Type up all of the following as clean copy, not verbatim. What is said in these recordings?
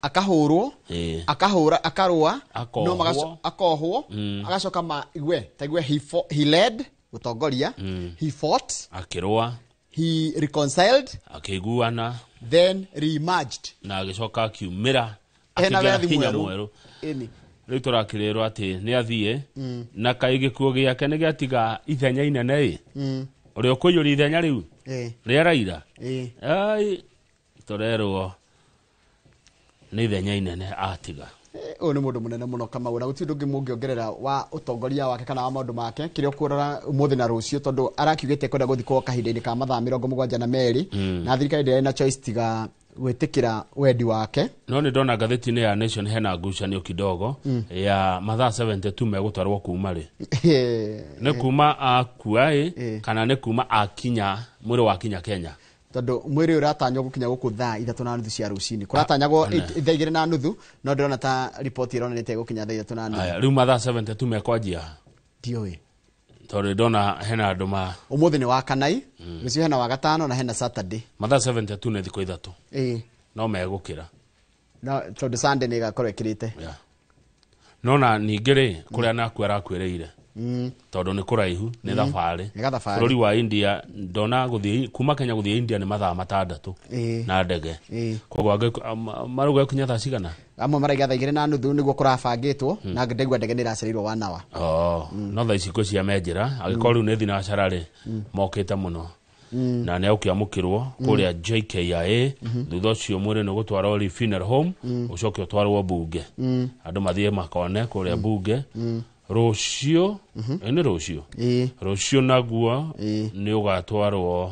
Akahũrwo. Akahũra, akarũa. Akohwo. No akohwo, agacoka ma igue taigue he led, gũtongoria, he fought, akĩrũa, he reconciled, akĩiguana, then re-emerged, na agĩcoka akiumĩra ena akĩgĩa na wethi hinya mwerũ. Mwerũ. Ĩni. Rĩu tũrakĩrĩrwo atĩ nĩ athiĩ na kaĩ gĩkuo gĩake nĩ gĩatiga ithenya inene ĩ ũrĩa ũkũiyũria ithenya rĩu rĩa Raila. Ai, tũrerwo nĩ ithenya inene atiga. Ũyũ nĩ mũndũ mũnene mũno, Kamau, na gũtirĩ ũndũ ũngĩ mũngĩongerera wa ũtongoria wake kana wa maũndũ make kĩrĩa ũkũrora ũmũthĩ na rũciũ, tondũ arakiugĩte kwenda gũthikwo kahinda-inĩ ka mathaa 72, na thirikari ndĩrarĩ na choice tiga gwĩtĩkĩra wendi wake. No nĩ ndona ngathĩti-inĩ ya Nation hena ngucanio kidogo ya mathaa 72 megũtarwo kuma rĩ, nĩ kuma akua ĩ kana nĩ kuma akinya, mwĩrĩ wakinya Kenya? Tondũ mwĩrĩ ũyũ ũratanywo gũkinya gũkũ thaa 3:30 cia rũcinĩ, kũratanyagwo One. 2:30, no ndĩrona ta riboti ĩronanĩtie gũkinya thaa 3:30. Aya, rĩu mathaa 72 mekwanjia? Ndiũĩ. Tondũ ndona hena andũ ma Ũmũthĩ nĩ wa kanai, rũciũ hena wa gatano na hena Saturday. Mathaa 72 nĩ thikũ 3. No megũkĩra. No tondũ Sunday nĩ ĩgakorwo ĩkĩrĩte. Yeah. No na ningĩ rĩ, kũrĩa naku arakuĩrĩire, tondũ nĩ kũraihu, nĩ thabarĩ. Nĩ gathabarĩ. Bũrũri wa India, ndona gũthiĩ kuma Kenya gũthiĩ India nĩ mathaa 6 na ndege. Koguo marauga gũkinya thaa cigana? Amwe maraiga thaa 2:30 nĩguo kũrabangĩtwo, na ndaigua ndege nĩ ĩracereirwo one hour. Oh, no thaa ici ngwĩciria me njĩra, angĩkorwo rĩu nĩ thinacara rĩ, mokĩte mũno na nĩ egũkĩamũkĩrwo kũrĩa JKIA. Thutha ũcio mwĩrĩ nĩ ũgũtwarwo Lee Funeral Home, ũcoke ũtwarwo bunge, andũ mathiĩ makone kũrĩa bunge rũciũ. Nĩ rũciũ. Rũciũ naguo nĩ ũgatwarwo.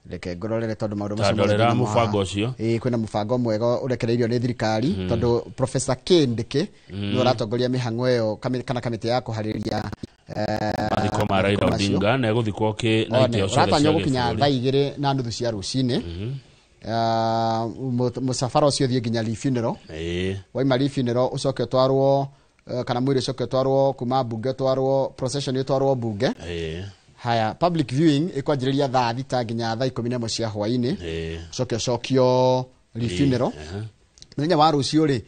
Reke ngũrorere tondũ maũndũ Ta macio mothe ndorera ndĩ namo mũbango haha. ũcio. Ĩĩ, kwĩna mũbango mwega ũrekereirio nĩ thirikari, tondũ Professor Kindiki nĩwe ũratongoria mĩhang'o ĩyo, kana kamĩtĩ ya kũharĩria mathiko ma Raila mathiko macio. Odinga na egũthikwo kĩ na One, itĩo ciothe ũratanywo cia gũkinya gĩbũrũri. thaa 2:30 cia rũcinĩ. Mũcabara ũcio ũthiĩ nginya Lee Funeral. Waima Lee Funeral, ũcoke ũtwarwo, kana mwĩrĩ ũcoke ũtwarwo kuma mbunge, ũtwarwo procession, ũtwarwo mbunge. Haya, public viewing ĩkwanjĩrĩria thaa 6 nginya thaa 11 cia hwainĩ. Ũcoke ũcokio Lee Funeral. Mũthenya wa rũciũ rĩ,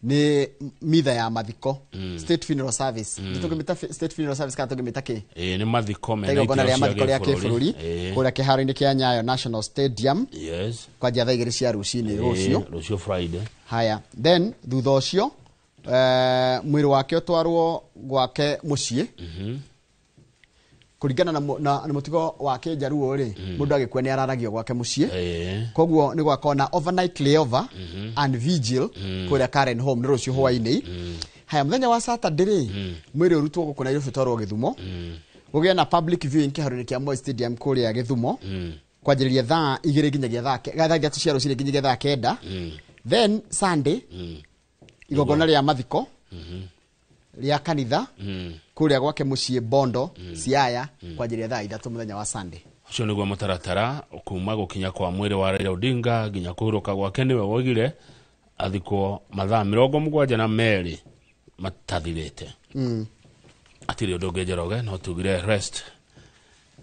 nĩ mitha ya mathiko, state funeral service. Nĩ tũngĩmĩta state funeral service kana tũngĩmĩta kĩ? Ĩĩ, nĩ mathiko mena Igongona itĩo rĩa cia mathiko rĩa gĩbũrũri. kĩbũrũri kũrĩa kĩharo-inĩ kĩa Nyayo National Stadium kwanjia thaa 2 cia rũcinĩ rũciũ. Rũciũ Friday. Haya, then thutha ũcio mwĩrĩ wake ũtwarwo gwake mũciĩ kũringana na mũtugo wa kĩnjaruo rĩ, mũndũ agĩkua nĩ araragio gwake mũciĩ. Koguo nĩ gwakorwo na overnight layover and vigil kũrĩa Karen Home, nĩ rũciũ hwainĩ. Haya, mũthenya wa Saturday rĩ, mwĩrĩ ũrutwo gũkũ Nairobi ũtwarwo Gĩthumo, gũgĩe na public viewing kĩharo-inĩ kĩa Moi Stadium kũrĩa Gĩthumo kwanjĩrĩria thaa 2 nginyagia thaa 3 cia rũcinĩ nginyagia thaa 9. Then Sunday, igongona rĩa mathiko rĩa kanitha kũrĩa gwake mũciĩ Bondo, Siaya, kwanjĩrĩria thaa 3 mũthenya wa Sunday. Ũcio nĩguo mũtaratara kuma gũkinya kwa mwĩrĩ wa Raila Odinga nginya kũhurũka gwake. Nĩwe woigire athikwo mathaa 72 matathirĩte. Atirĩ ũndũ ũngĩ, Njoroge, no tugire rest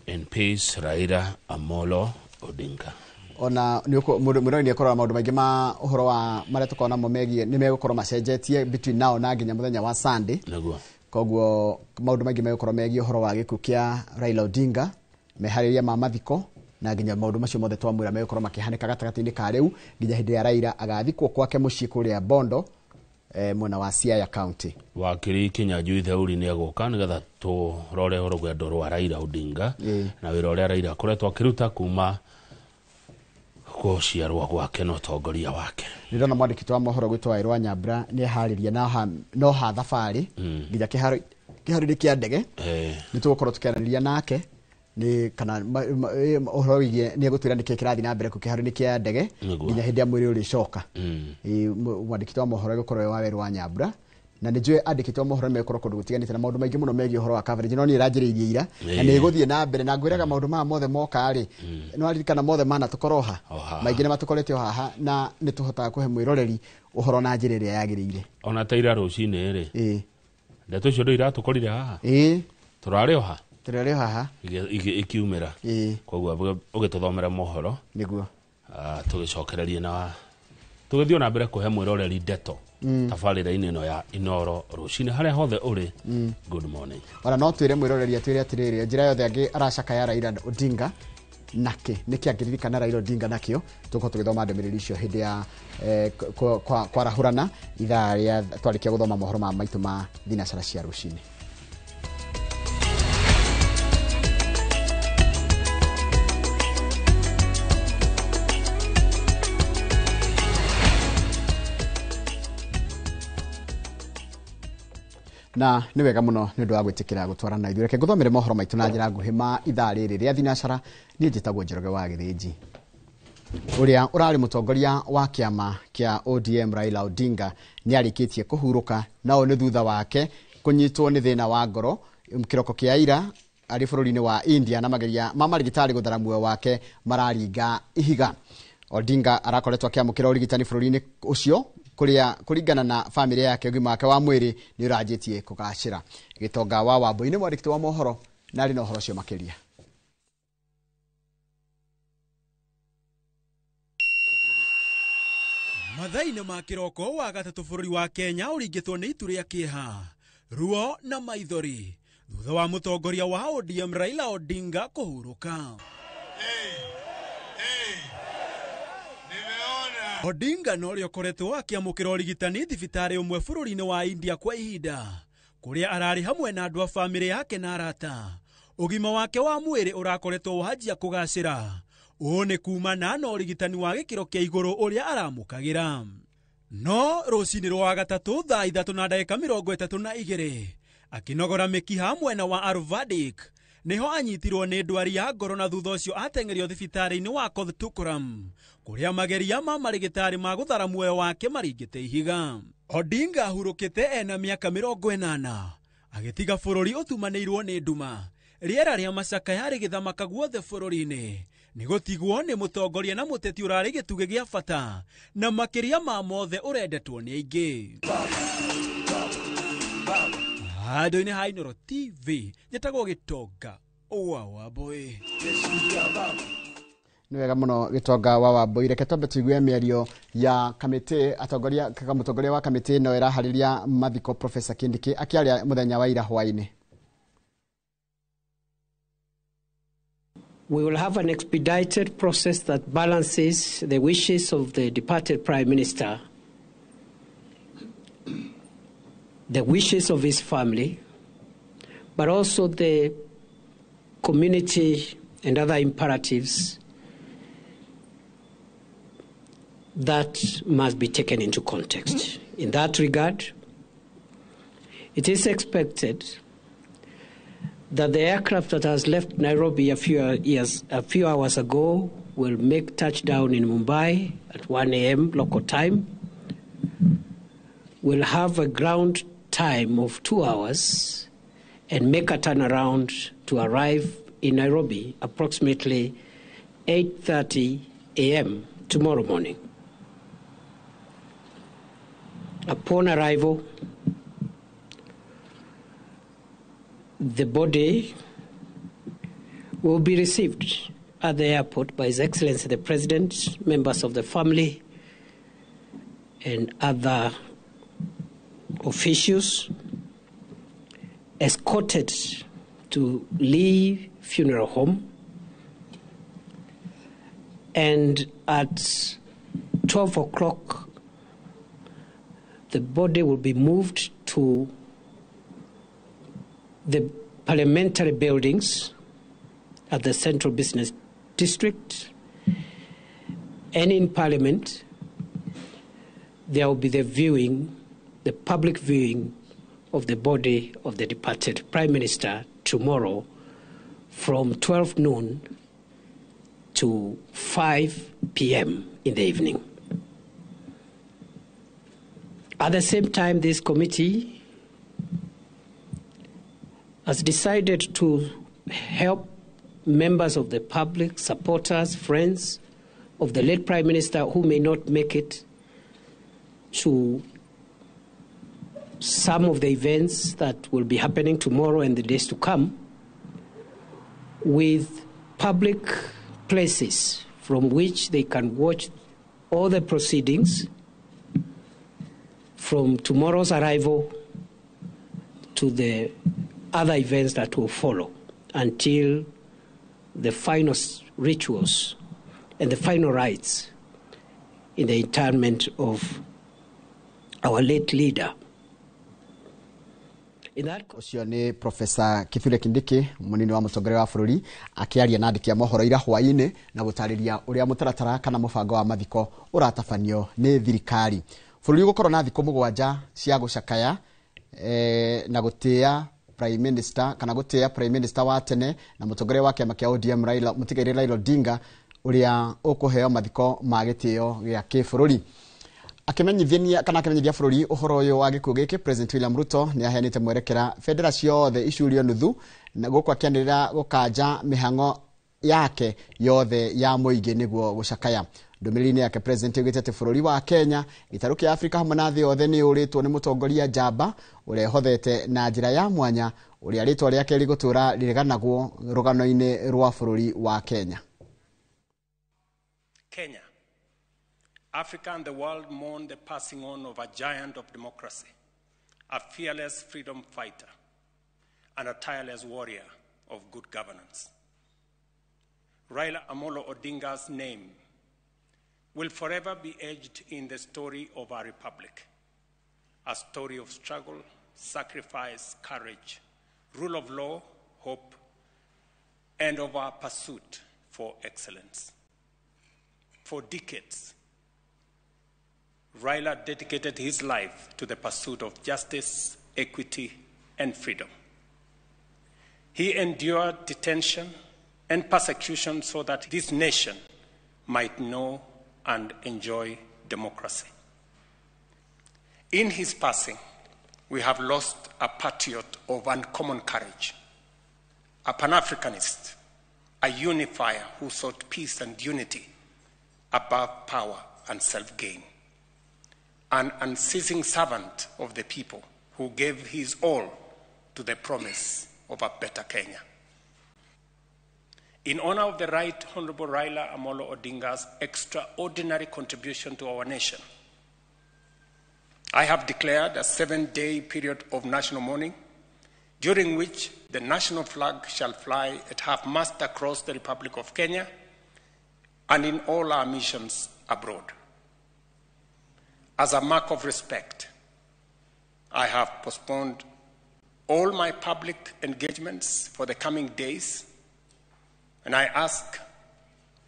in peace Raila Amolo Odinga. Ona mũndũ nĩ ekũrora maũndũ maingĩ ma ũhoro wa marĩa tũkoragwo namo megiĩ nĩ megũkorwo macenjetie between now na nginya mũthenya wa Sunday. Koguo maũndũ maingĩ megũkorwo megiĩ ũhoro wa gĩkuũ kĩa Raila Odinga, meharĩria ma mathiko, na nginya maũndũ macio mothe twamwĩra megũkorwo makĩhanĩka gatagatĩ-inĩ ka rĩu nginya hĩndĩ ya Raila agathikwo kwake mũciĩ kũrĩa Bondo, mwena wa Siaya County. Wakiri Kinyanjui Theuri nĩ egũka nĩgetha tũrore rũgendo rwa Raila Odinga na wĩra ũrĩa Raila akoretwo akĩruta kuma gũciarwo gwake na ũtongoria wake. Nĩ ndona mwandĩki wa mohoro gwĩtwo Wairwa Nyambura nĩ eharĩria no ha thabarĩ nginya kĩharo-inĩ kĩa ndege. Nĩ tũgũkorwo tũkĩaranĩria nake nĩ kana ũhoro wĩgiĩ nĩ egũtwĩra nĩkĩ kĩrathiĩ na mbere kũ kĩharo-inĩ kĩa ndege nginya hĩndĩ ya mwĩrĩ ũrĩcoka. Mwandĩki wa mohoro egũkorwo e Wawerũ wa Nyambura, na nĩ njũĩ andĩkĩtwo wa mohoro nĩ megũkorwo kũndũ gũtiganĩte na maũndũ maingĩ mũno megiĩ ũhoro wa coverage, no niĩ ĩranjĩrĩirie ira na nĩ ĩgũthiĩ na mbere na ngwĩraga maũndũ maya mothe moka rĩ, nĩ waririkana mothe mana tũkorwo ha O haha. maingĩ nĩ matũkorete o haha, na nĩ tũhotaga kũhe mwĩroreri ũhoro na njĩra ĩrĩa yagĩrĩire. Ona ta ira rũcinĩ rĩ, ndeto icio ndũ iratũkorire haha. Tũrarĩ o ha. Tũrarĩ o haha. Ikiumĩra. Koguo ũgĩtũthomera mohoro. Nĩguo. Tũgĩcokererie na Tũgĩthiĩ na mbere kũhe mwĩroreri ndeto tabarĩra-inĩ ĩno ya Inoro rũcinĩ harĩa hothe ũrĩ. Good morning. Ona no twĩre mwĩroreri atwĩre atĩrĩrĩ, njĩra yothe angĩ aracakaya Raila Odinga nake nĩkĩ angĩririkana Raila Odinga nakĩo. Tũkorwo tũgĩthoma ndũmĩrĩri icio hĩndĩ ya kwarahũrana ithaa rĩa twarĩkia gũthoma mohoro ma maitũ ma thinacara cia rũcinĩ. Na nĩ wega mũno nĩ ũndũ wa gwĩtĩkĩra gũtwarana ithuĩ. Reke ngũthomere mohoro maitũ na njĩra nguhĩ ma ithaa rĩrĩ rĩa thinacara. Niĩ njĩtagwo Njoroge wa Gĩthĩnji. Ũrĩa ũrarĩ mũtongoria wa kĩama kĩa ODM Raila Odinga nĩ arĩkĩtie kũhurũka, na ũũ nĩ thutha wake kũnyitwo nĩ thĩna wa ngoro kĩroko kĩa ira arĩ bũrũri-inĩ wa India, na mageria ma marigitari gũthara muoyo wake mararinga ihiga. Odinga arakoretwo akĩamũkĩra ũrigitani bũrũri-inĩ ũcio kũrĩa kũringana na bamĩrĩ yake ũgima wake wa mwĩrĩ nĩ ũranjĩtie kũgacĩra. Gĩtonga wa Wambui nĩ mwandĩki wa mohoro na arĩ na ũhoro ũcio makĩria. Mathaa-inĩ ma kĩroko wa gatatũ bũrũri wa Kenya ũringĩtwo nĩ itu rĩa kĩeha, ruo na maithori thutha wa mũtongoria wa ODM Raila Odinga kũhurũka. Odinga no ũrĩa ũkoretwo akĩamũkĩra ũrigitani thibitarĩ ũmwe bũrũri-inĩ wa India kwa ihinda, kũrĩa ararĩ hamwe na andũ a bamĩrĩ yake na arata. Ũgima wake wa mwĩrĩ ũrakoretwo wanjia kũgacĩra. Ũũ nĩ kumana na ũrigitani wa gĩkĩro kĩa igũrũ ũrĩa aramũkagĩra. No rũcinĩ rwa gatatũ thaa 3:32 akĩnogora mĩkiha mwena wa Ayurvedic nĩho anyitirwo nĩ ndwari ya ngoro, na thutha ũcio ateng'erio thibitarĩ-inĩ wa Kottukuram kũrĩa mageria ma marigitari ma gũthara muoyo wake maringĩte ihiga. Odinga ahurũkĩte ena mĩaka 80 agĩtiga bũrũri ũtumanĩirwo nĩ nduma. Rĩera rĩa macakaya rĩgĩthamaka guothe bũrũri-inĩ nĩ gũtigwo nĩ mũtongoria na mũteti ũrarĩ gĩtugĩ gĩa bata na makĩria ma mothe ũrendetwo nĩ aingĩ. Handũ-inĩ ha Inoro TV njĩtagwo Gĩtonga wa Wambui. Nĩ wega mũno Gĩtonga wa Wambui. Reke twambe tũigue mĩario ya kamĩtĩ atongoria mũtongoria wa kamĩtĩ ĩno ĩraharĩria mathiko Professor Kindiki akĩaria mũthenya wa ira hwaĩ-inĩ. We will have an expedited process that balances the wishes of the departed Prime Minister, the wishes of his family, but also the community and other imperatives that must be taken into context. In that regard, it is expected that the aircraft that has left Nairobi a few hours ago will make touchdown in Mumbai at 1 a.m. local time, will have a ground time of 2 hours, and make a turnaround to arrive in Nairobi approximately 8:30 a.m. tomorrow morning. Upon arrival, the body will be received at the airport by His Excellency the President, members of the family, and other officials, escorted to Lee Funeral Home, and at 12 o'clock, the body will be moved to the parliamentary buildings at the Central Business District, and in Parliament there will be the viewing, the public viewing of the body of the departed Prime Minister tomorrow from 12 noon to 5 p.m. in the evening. At the same time, this committee has decided to help members of the public, supporters, friends of the late Prime Minister who may not make it to some of the events that will be happening tomorrow and the days to come, with public places from which they can watch all the proceedings From tomorrow's arrival to the other events that will follow until the final rituals and the final rites in the interment of our late leader. In that Ũcio nĩ Professor Kithure Kindiki, mũnini wa mũtongoria wa bũrũri, akĩaria na andĩki a mohoro ira hwaĩ-inĩ na gũtarĩria ũrĩa mũtaratara kana mũbango wa mathiko ũratabanio nĩ thirikari. Bũrũri ũgũkorwo na thikũ 7 cia gũcakaya na gũtĩa prime minister kana gũtĩa prime minister wa tene na mũtongoria wa kĩama kĩa ODM Raila, mũtigairĩ Raila Odinga, ũrĩa ũkũheo mathiko ma gĩtĩo gĩa kĩbũrũri. Akĩmenyithania kana akĩmenyithia bũrũri ũhoro ũyũ wa gĩkuũ gĩkĩ, President William Ruto nĩ aheanĩte mwerekera bendera ciothe icurio nuthu, na gũkũ akĩanĩrĩra gũkanja mĩhang'o yake yothe ya mũingĩ nĩguo gũcakaya. Ndũmĩrĩri-inĩ yake, President augĩte atĩ bũrũri wa Kenya, gĩtarũ kĩa Afrika hamwe na thĩ yothe nĩ ũrĩtwo nĩ mũtongoria njamba ũrĩa ĩhothete na njĩra ya mwanya, ũrĩa rĩtwa rĩake rĩgũtũra rĩreganagwo rũgano-inĩ rwa bũrũri wa Kenya. Kenya, Africa and the world mourn the passing on of a giant of democracy, a fearless freedom fighter, and a tireless warrior of good governance. Raila Amolo Odinga's name will forever be etched in the story of our republic, a story of struggle, sacrifice, courage, rule of law, hope, and of our pursuit for excellence. For decades, Raila dedicated his life to the pursuit of justice, equity, and freedom. He endured detention and persecution so that this nation might know and enjoy democracy. In his passing, we have lost a patriot of uncommon courage, a Pan-Africanist, a unifier who sought peace and unity above power and self-gain, an unceasing servant of the people who gave his all to the promise of a better Kenya. In honor of the Right Honorable Raila Amolo Odinga's extraordinary contribution to our nation, I have declared a 7-day period of national mourning, during which the national flag shall fly at half-mast across the Republic of Kenya and in all our missions abroad. As a mark of respect, I have postponed all my public engagements for the coming days, and I ask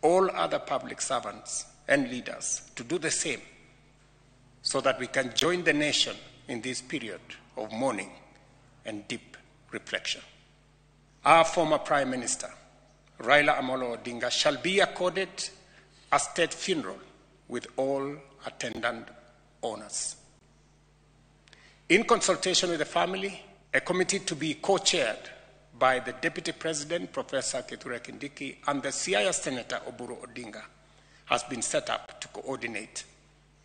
all other public servants and leaders to do the same so that we can join the nation in this period of mourning and deep reflection. Our former Prime Minister, Raila Amolo Odinga, shall be accorded a state funeral with all attendant honors. In consultation with the family, a committee to be co-chaired by the Deputy President, Professor Kithure Kindiki, and the Siaya Senator Oburu Odinga has been set up to coordinate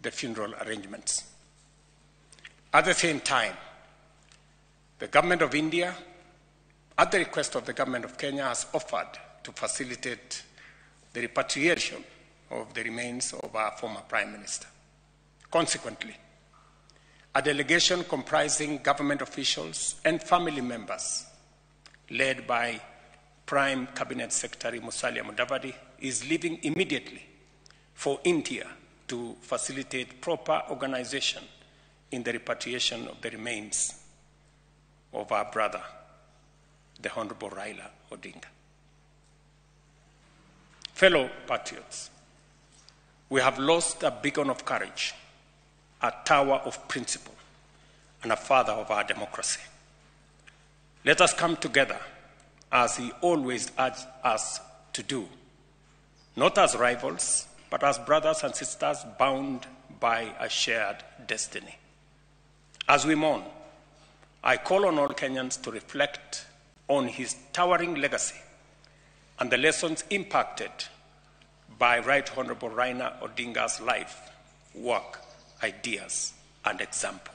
the funeral arrangements. At the same time, the Government of India, at the request of the Government of Kenya, has offered to facilitate the repatriation of the remains of our former Prime Minister. Consequently, a delegation comprising government officials and family members, led by Prime Cabinet Secretary Musalia Mudavadi, is leaving immediately for India to facilitate proper organization in the repatriation of the remains of our brother, the Honorable Raila Odinga. Fellow patriots, we have lost a beacon of courage, a tower of principle, and a father of our democracy. Let us come together, as he always urged us to do, not as rivals, but as brothers and sisters bound by a shared destiny. As we mourn, I call on all Kenyans to reflect on his towering legacy and the lessons impacted by Right Honorable Raila Odinga's life, work, ideas, and example.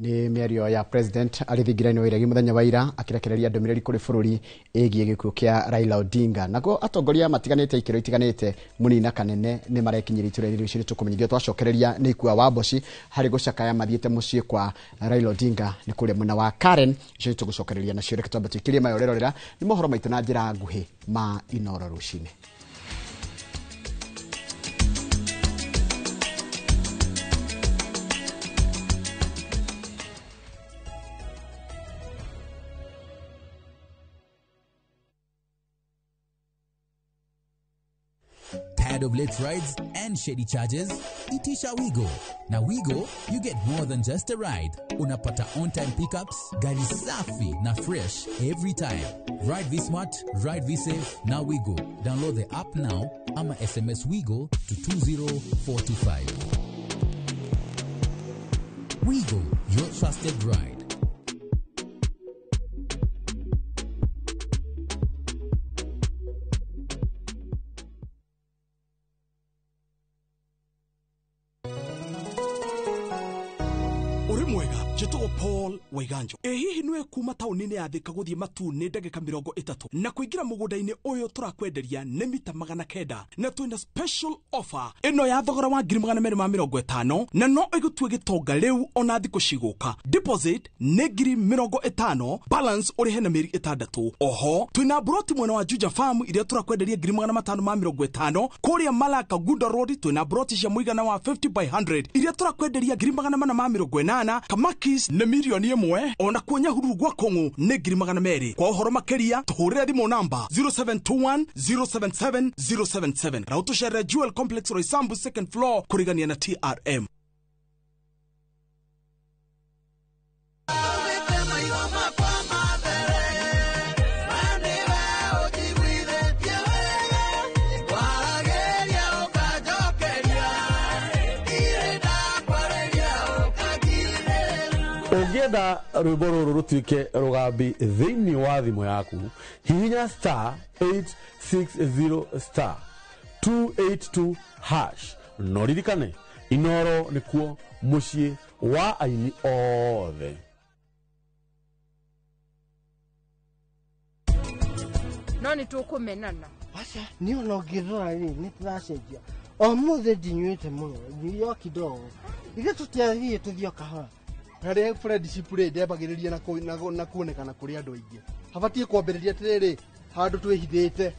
Nĩ mĩario ya president arĩ thingira-inĩ wa iregi mũthenya wa ira akĩrekereria ndũmĩrĩri kũrĩ bũrũri ĩgiĩ gĩkuũ kĩa Raila Odinga. Naguo atongoria matiganĩte ikĩro itiganĩte mũnini na kanene nĩ marekinyĩria itũra-inĩ rĩu tũkũmenyithio twacokereria nĩ ikua wa mboci harĩ gũcakaya mathiĩte mũciĩ kwa Raila Odinga nĩ kũrĩa mwena wa Karen. Icio tũgũcokereria nacio, reke twambe tũikĩrie mayo rerorera nĩ mohoro maitũ na njĩra nguhĩ ma Inoro rũcinĩ. Tired of late rides and shady charges? Itisha Wigo. Now Wigo, you get more than just a ride. Unapata on-time pickups, gari safi na fresh every time. Ride V-Smart, ride V-Safe, now Wigo. Download the app now ama SMS Wigo to 20425. Wigo, your trusted ride. Mwega njĩtagwo Paul Waiganjo. Ĩ hihi nĩwe kuma taũni-inĩ ya Thika gũthiĩ Matuu nĩ ndagĩka 30 na kũingĩra mũgũnda-inĩ ũyũ tũrakwenderia nĩ mita 900 na twĩna special offer ĩno ya thogora wa 250,000 na no ĩgũtue gĩtonga rĩu ona thikũ cigũka. Deposit nĩ 50,000, balance ũrĩhe na mĩeri 6. Oho twĩna broti mwena wa Juja Farm iria tũrakwenderia 550,000. Kũrĩa Malaka Gunda Road twĩna broti cia mũigana wa 50 by 100 iria tũrakwenderia 480,000. Kamakis nĩ 1,000,000 ona kuo Nyahururu gwa Kong'u nĩ 200,000. Kwa ũhoro makĩria tũhũrĩre thimũ namba 0721 077 077 na ũtũcerere Jewel Complex Roysambu second floor kũrigania na TRM. Ũngĩenda rwĩmbo rũrũ rũtuĩke rũgambi thĩinĩ wa thimũ yaku, hihinya star 860 star 282 hash. No ririkane Inoro nĩkuo mũciĩ wa aini othe. No nĩ tũkũmenana. Aca niĩ ona ũngĩrora rĩ nĩ tũracenjia. O mũthĩ ndinyuĩte mũno, nyuire o kidogo. Ithuĩ tũtiathiĩ tũthiĩ o kahora. Harĩa friendship rĩ ndembagĩrĩria na kuonekana kũrĩ andũ aingĩ. Habatiĩ kwambĩrĩria atĩrĩrĩ handũ twĩhithĩte.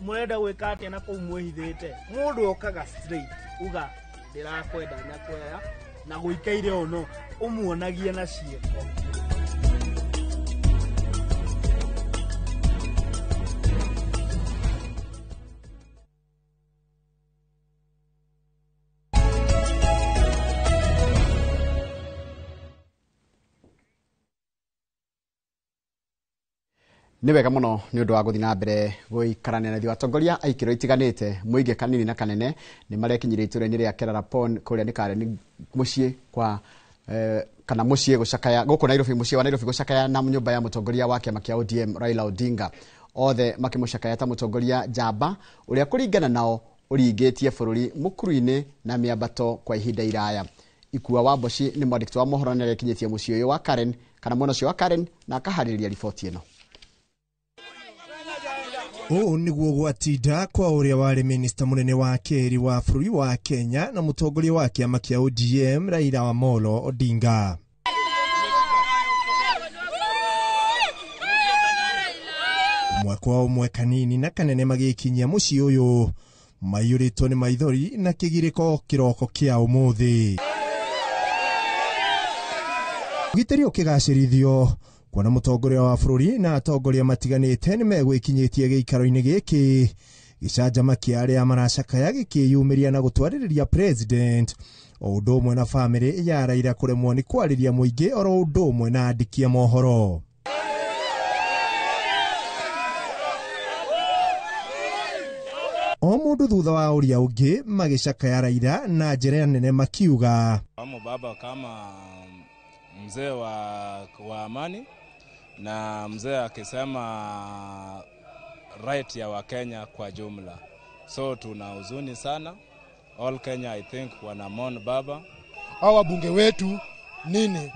Mũrenda gwĩka atĩa na kũu mwĩhithĩte? Mũndũ okaga straight uga ndĩrakwenda nyakwea na gũikaire ũno ũmuonagie na ciĩko. Nĩ wega mũno nĩ ũndũ wa gũthiĩ na mbere gũikarania na ithuĩ. Atongoria a ikĩro itiganĩte mũingĩ kanini na kanene nĩ marekinyire itũra-inĩ rĩa Kerarapon kũrĩa nĩ Karen mũciĩ kwa kana mũciĩ gũcakaya gũkũ Nairobi, mũciĩ wa Nairobi gũcakaya na nyũmba ya mũtongoria wa kĩama kĩa ODM Raila Odinga. Othe makĩmũcakaya ta mũtongoria njamba ũrĩa kũringana nao ũringĩtie bũrũri mũkuru-inĩ na mĩambato kwa ihinda iraya. Ikua wa Mboci nĩ mwandĩki wa mohoro nĩ arekinyĩtie mũciĩ ũyũ wa Karen kana mwena ũcio wa Karen na akaharĩrĩria riboti ĩno. Ũũ nĩguo gwatinda kwa ũrĩa warĩ minista mũnene wa kerĩ wa bũrũri wa Kenya na mũtongoria wa kĩama kĩa ODM Raila Amolo Odinga. Ũmwe kwa ũmwe kanini na kanene magĩkinyia mũciĩ ũyũ maiyũrĩtwo nĩ maithori na kĩgirĩko kĩroko kĩa ũmũthĩ. Ũgitĩri ũkĩgacĩrithio kuona mũtongoria wa bũrũri na atongoria matiganĩte nĩ megwĩkinyĩtie gĩikaro-inĩ gĩkĩ gĩcanjama kĩa arĩa maracakaya gĩkĩyumĩria na gũtwarĩrĩria president o ũndũ ũmwe na bamĩrĩ ya Raila kũremwo nĩ kwarĩria mũingĩ oro ũndũ ũmwe na andĩki a mohoro. O mũndũ thutha wa ũrĩa ũngĩ magĩcakaya Raila na njĩra nene makiuga baba kama mzee wa amani na mzee akisema right ya Wakenya kwa jumla. So tuna huzuni sana. All Kenya I think wanamon baba. Hawa wabunge wetu nini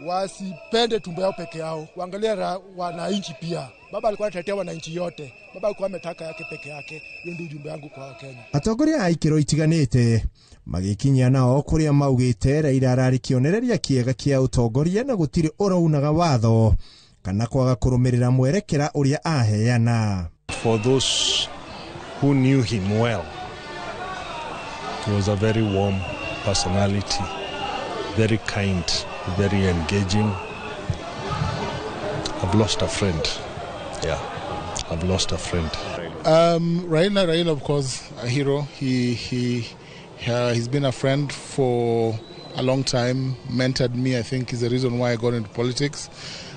Wasipende tumbo yao peke yao, waangalie wananchi pia. Baba alikuwa anatetea wananchi yote, baba alikuwa ametaka yake peke yake. Hiyo ndio ujumbe wangu kwa Wakenya. Atongoria a ikĩro itiganĩte magĩkinyia nao kũrĩa maugĩte Raila ararĩ kĩonereria kĩega kĩa ũtongoria na gũtirĩ ũraunaga watho kana kwaga kũrũmĩrĩra mwerekera ũrĩa aheana. For those who knew him well, he was a very warm personality, very kind, very engaging. I've lost a friend. Yeah, I've lost a friend. Raila, of course, a hero. He's been a friend for a long time, mentored me, I think is the reason why I got into politics.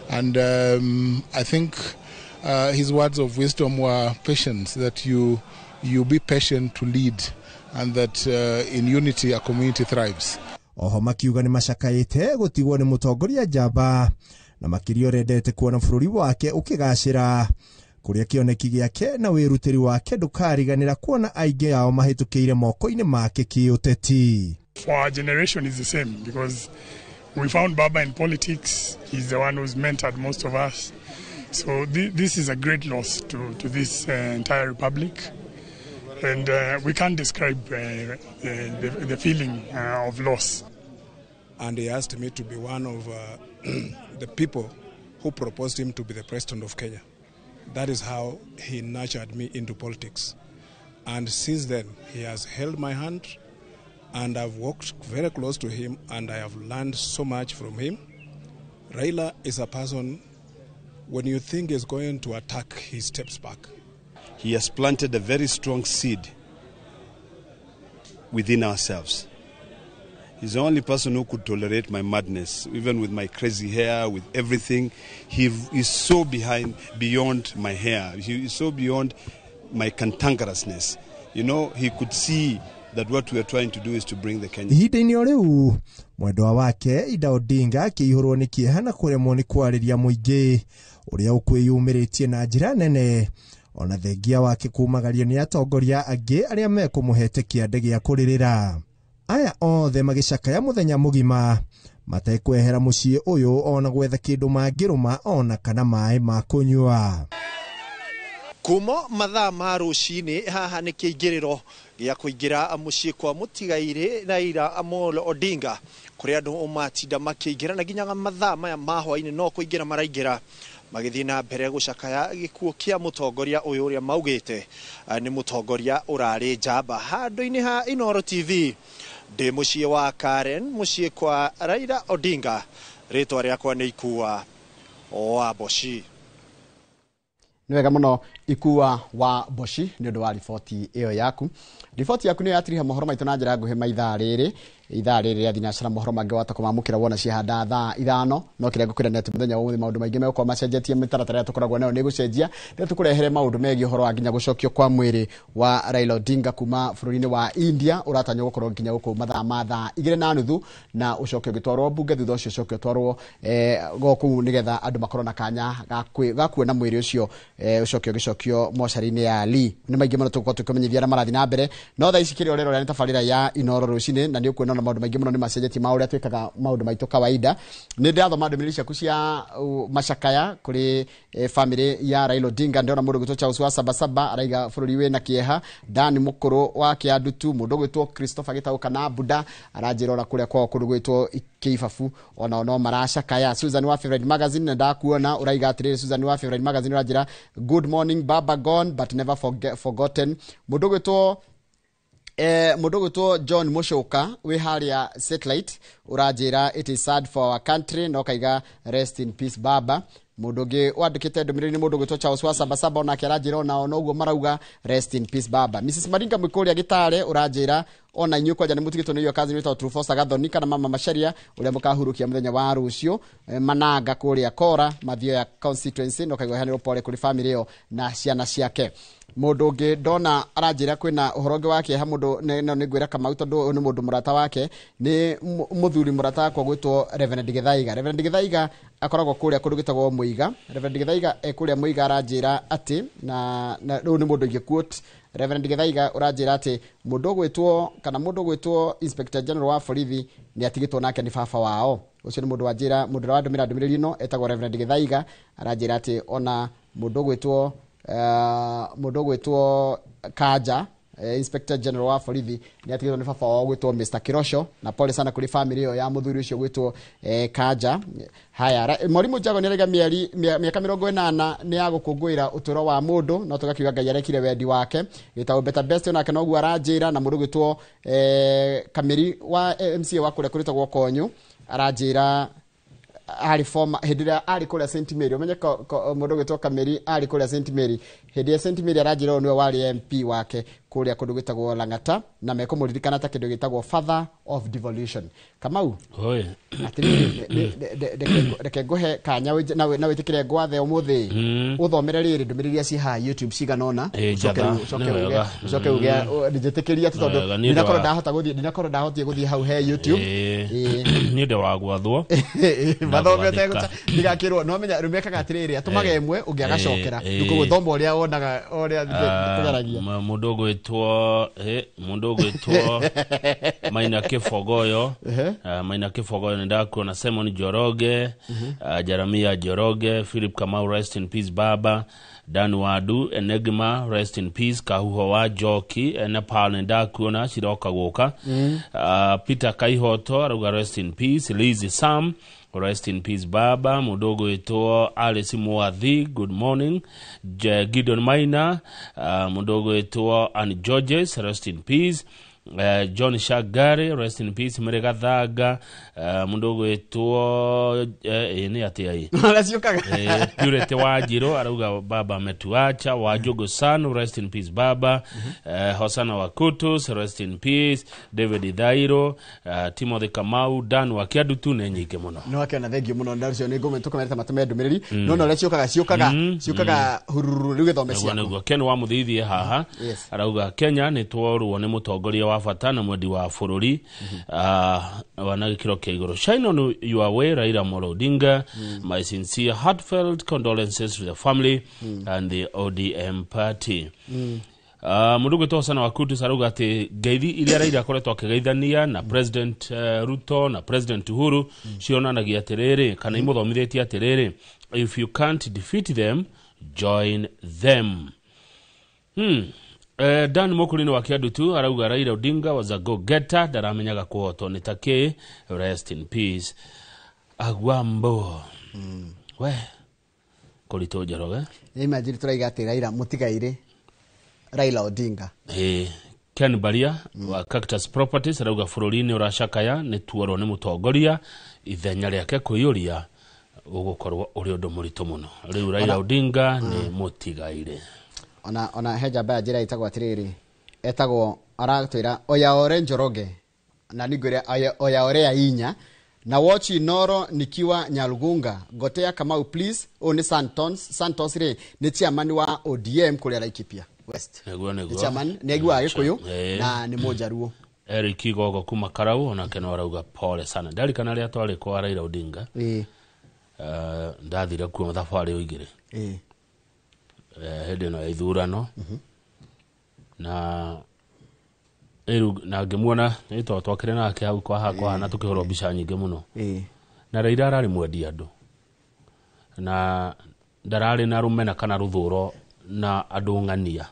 And I think his words of wisdom were patience, that you be patient to lead, and that in unity a community thrives. Oho makiuga nĩ macakaĩte gũtigwo nĩ mũtongoria njamba na makĩria ũrendete kuona bũrũri wake ũkĩgacĩra kũrĩa kĩoneki gĩake na wĩrutĩri wake ndũkariganĩra kuona aingĩ ao mahĩtũkĩire moko-inĩ make kĩũteti. For our generation is the same, because we found Baba in politics. He's the one who's mentored most of us. So this is a great loss to this entire republic. And we can't describe the feeling of loss. And he asked me to be one of the people who proposed him to be the president of Kenya. That is how he nurtured me into politics. And since then, he has held my hand, and I've worked very close to him, and I have learned so much from him. Raila is a person, when you think he's going to attack, he steps back. He has planted a very strong seed within ourselves. He's the only person who could tolerate my madness, even with my crazy hair, with everything. He is so beyond my hair. He is so beyond my cantankerousness. You know, he could see that what we are trying to do is to bring the Kenya. Ihinda-inĩ o rĩu mwendwa wake Ida Odinga akĩihũrwo nĩ kĩeha na kũremwo nĩ kwarĩria mũingĩ ũrĩa ũkwĩyumĩrĩtie na njĩra nene ona thengia wake kumagario nĩ atongoria angĩ arĩa mekũmũhete kĩande gĩa kũrĩrĩra. Aya othe magĩcakaya mũthenya mũgima matekwehera mũciĩ ũyũ ona gwetha kĩndũ mangĩrũma ona kana maĩ ma kũnyua. Kuma mathaa ma rũcinĩ haha nĩ kĩingĩrĩro gĩa kũingĩra mũciĩ kwa mũtigairĩ Raila Amolo Odinga kũrĩa andũ matinda makĩingĩra na nginya mathaa maya ma hwaĩ-inĩ no kũingĩra maraingĩra magĩthiĩ na mbere gũcakaya gĩkuũ kĩa mũtongoria ũyũ ũrĩa maugĩte nĩ mũtongoria ũrarĩ njamba. Handũ-inĩ ha Inooro TV ndĩ mũciĩ wa Karen, mũciĩ kwa Raila Odinga, rĩtwa rĩakwa nĩ Ikua wa Mboci. Nĩ wega mũno Ikua wa Mboci nĩ ũndũ wa riboti ĩyo yaku. Riboti yaku nĩyo yatiriha mohoro maitũ na njĩra nguhĩ ma ithaa rĩrĩ. Ithaa rĩrĩ rĩa thinacara mohoro mangĩ wata kũmamũkĩra wona ciahanda thaa 5 no kĩrĩa ngũkwĩra nĩ atĩ mũthenya wa ũmũthĩ maũndũ maingĩ megũkorwo macenjetie mĩtaratara ĩrĩa tũkoragwo nayo nĩ gũcenjia rĩrĩa tũkũrehere maũndũ megiĩ ũhoro wa nginya gũcokio kwa mwĩrĩ wa Raila Odinga kuma bũrũri-inĩ wa India ũratanywo gũkorwo nginya gũkũ mathaa ma thaa 2:30 na ũcoke ũgĩtwarwo mbunge thutha ũcio ũcoke ũtwarwo gũkũ nĩgetha andũ makorwo na kanya ga kuona mwĩrĩ ũcio ũcoke ũgĩcokio mocarĩ-inĩ ya Lee. Nĩ maingĩ mũno tũgũkorwo tũkĩmenyithia arĩa marathiĩ na mbere no thaa ici kĩrĩa ũrerora nĩ tabarĩra ya Inooro rũcinĩ na nĩ ũkuona maũndũ maingĩ mũno nĩ macenjetie ma ũrĩa twĩkaga maũndũ maitũ kawaida. Nĩ ndĩrathoma ndũmĩrĩri ciaku cia macakaya kũrĩ family ya Raila Odinga. Ndĩrona mũndũ ũgwĩtwo Charles wa Sabasaba araiga bũrũri wĩna kĩeha. Dan Mũkũrũ wa Kĩandutu, mũndũ ũgwĩtwo Christopher Gĩtaũ kana Buda aranjĩra ona kũrĩa kwao kũndũ gwĩtwo Kĩibabu onao no maracakaya. Susan wa Favorite Magazine na ndakuona ũraiga atĩrĩrĩ. Susan wa Favorite Magazine ũranjĩra good morning baba gone but never forgotten. Mũndũ ũgwĩtwo mũndũ ũgwĩtwo John Mushoka wĩ harĩa satellite ũranjĩra it is sad for our country no kaiga rest in peace baba. Mũndũ ũngĩ wandĩkĩte ndũmĩrĩri nĩ mũndũ ũgwĩtwo Charles wa Sabasaba onake aranjĩra onao noguo marauga rest in peace baba. Mrs Maringa Mwĩkũrĩa Gĩtare ũranjĩra ona inyuĩ kwanja nĩ mũtigĩtwo nĩ iyo kazi wĩtagwo Trufosa Gathoni kana mama Macharia ũrĩa mũkahurukia mũthenya wa rũciũ Mananga kũrĩa Kora Mathioya constituency no kaigua heanĩrwo pole kũrĩ family ĩyo na ciana ciake. Mũndũ ũngĩ ndona aranjĩra kwĩna ũhoro ũngĩ wa kĩeha mũndũ no nĩ ngwĩra Kamau tondũ ũyũ nĩ mũndũ mũrata wake nĩ mũthuri mũrata wakwa gwĩtwo Reverend Gĩthaiga. Reverend Gĩthaiga akoragwo kũrĩa kũndũ gwĩtagwo Mũiga. Reverend Gĩthaiga e kũrĩa Mũiga aranjĩra atĩ na rĩu nĩ mũndũ ingĩ quote Reverend Githaiga ũranjĩra atĩ mũndũ ũgwĩtwo kana mũndũ ũgwĩtwo Inspector General wa borithi nĩ atigĩtwo nake nĩ baba wao. Ũcio nĩ mũndũ wanjĩra, mũndũ ũrĩa wandũmĩra ndũmĩrĩri ĩno etagwo Reverend Githaiga, aranjĩra atĩ ona mũndũ ũgwĩtwo Kanja, Inspector General wa borithi nĩ atigĩtwo nĩ baba wao gwĩtwo Mr Kirosho, na pole sana kũrĩ family ĩyo ya mũthuri ũcio gwĩtwo Kanja. Haya, Mwalimu Jago nĩ araiga mĩaka 80 nĩ ya gũkũngũĩra ũtũũro wa mũndũ, no tũgakiuga Ngai arekire wendi wake. Gĩtagwo Better Best onake noguo aranjĩra, na mũndũ gwĩtwo Kamĩri wa MCA wa kũrĩa kũrĩtagwo Konyo aranjĩra arĩ former hĩndĩ ĩrĩa arĩ kũrĩa St Mary, ũmenye mũndũ gwĩtwo Kamĩri arĩ kũrĩa St Mary, hĩndĩ ya St Mary aranjĩra ũyũ nĩwe warĩ MP wake kũrĩa kũndũ gwĩtagwo Lang'ata, na mekũmũririkana ta kĩndũ gĩtagwo Father of Devolution. Kamau, atĩrĩrĩ, reke ngũhe kanya na wĩtĩkĩre ngwathe ũmũthĩ ũthomere rĩrĩ ndũmĩrĩri iria ciĩ haha YouTube cigana ũna, ũcoke uge njĩtĩkĩria atĩ tondũ ndinakorwo ndahotire gũthiĩ hau he YouTube. Nĩ ũndũ wa gwathwo mathome ndigakĩrwo no menya rĩu mekaga atĩrĩrĩ, atũmaga ĩmwe ũngĩ agacokera rĩu koguo thoma ũrĩa wonaga ũrĩa tũgeragia. Mũndũ ũgwĩtwo Maina Kĩbogoyo, Maina Kĩbogoyo nĩ ndakuona, Simon Njoroge, Jeremiah Njoroge, Philip Kamau rest in peace baba, Dan Wadu Enigma rest in peace, Kahuho wa Njoki Nepal nĩ ndakuona ciroka gũka, Peter Kaihoto arauga rest in peace, Lizzy Sam rest in peace baba, mũndũ ũgwĩtwo Alice Mwathi good morning, Gideon Maina, mũndũ ũgwĩtwo Ann Georges rest in peace, John Shagari rest in peace, Mary Gathaga, mũndũ ũgwĩtwo nĩ atĩa ĩ Purity Wanjirũ arauga baba ametuacha, Wanjũgũ San rest in peace baba, Hosana Wakutus rest in peace, David Thairo, Timothy Kamau, Dan wa Kĩandutu nĩ nyingĩ mũno. No akĩona thengio mũno na ũcio nĩ ngũmwe tũkamereta matũme ndũmĩrĩri no no ũrĩa ciũkaga hururu rĩu gĩthome ciaku. Nĩguo Ken wa Mũthithie haha arauga Kenya nĩ tworwo nĩ mũtongoria wa bata na mwendi wa bũrũri wana gĩkĩro kĩa igũrũ. Shine on your way Raila Amolo Odinga, my sincere heartfelt condolences to the family and the ODM party. Mũndũ ũgwĩtwo Hosana Wakutus arauga atĩ ngeithi iria Raila akoretwo akĩgeithania na President Ruto na President Uhuru cionanagia atĩrĩrĩ, kana imũthomithĩtie atĩrĩrĩ, if you can't defeat them join them. Dan Mokulini wa Kĩandutu arauga Raila Odinga was a go-getter, ndaramenyaga kũhotwo nĩ ta kĩ, rest in peace. Agwambo. We kũritũ Njoroge. Imagine tũraiga atĩ Raila mũtigairĩ Raila Odinga. Ken Baria wa Cactus Properties arauga bũrũri-inĩ ũracakaya nĩ tuorwo nĩ mũtongoria, ithenya rĩake kũiyũria ũgũkorwo ũrĩ ũndũ mũritũ mũno. Rĩu Raila Odinga nĩ mũtigairĩ. Ona he njamba ya njĩra ĩtagwo atĩrĩrĩ, etagwo aratwĩra Oyaore Njoroge, na nĩngwĩre Oyaore ya inya na watch Inoro nikiwa Nyarugunga, gotea Kamau please. Ũyũ nĩ Santos rĩ nĩ chairman wa ODM kũrĩa Laikipia West. Nĩguo chairman nĩ aiguaga Gĩkũyũ na nĩ Mũnjaruo. Eric Igogo kuma Karau onake no arauga pole sana. Ndarikana rĩrĩa twarĩ kwa Raila Odinga, ndathire kuo thabarĩ ũigĩrĩ hĩndĩ ĩno ya ithurano, na na ngĩmuona nĩ tondũ twakĩrĩ nake hau kwa hakwa na tũkĩhũrwo mbica nyingĩ mũno. Na Raila ararĩ mwendi andũ, na ndararĩ na rũmena kana rũthũro na andũ ng'ania.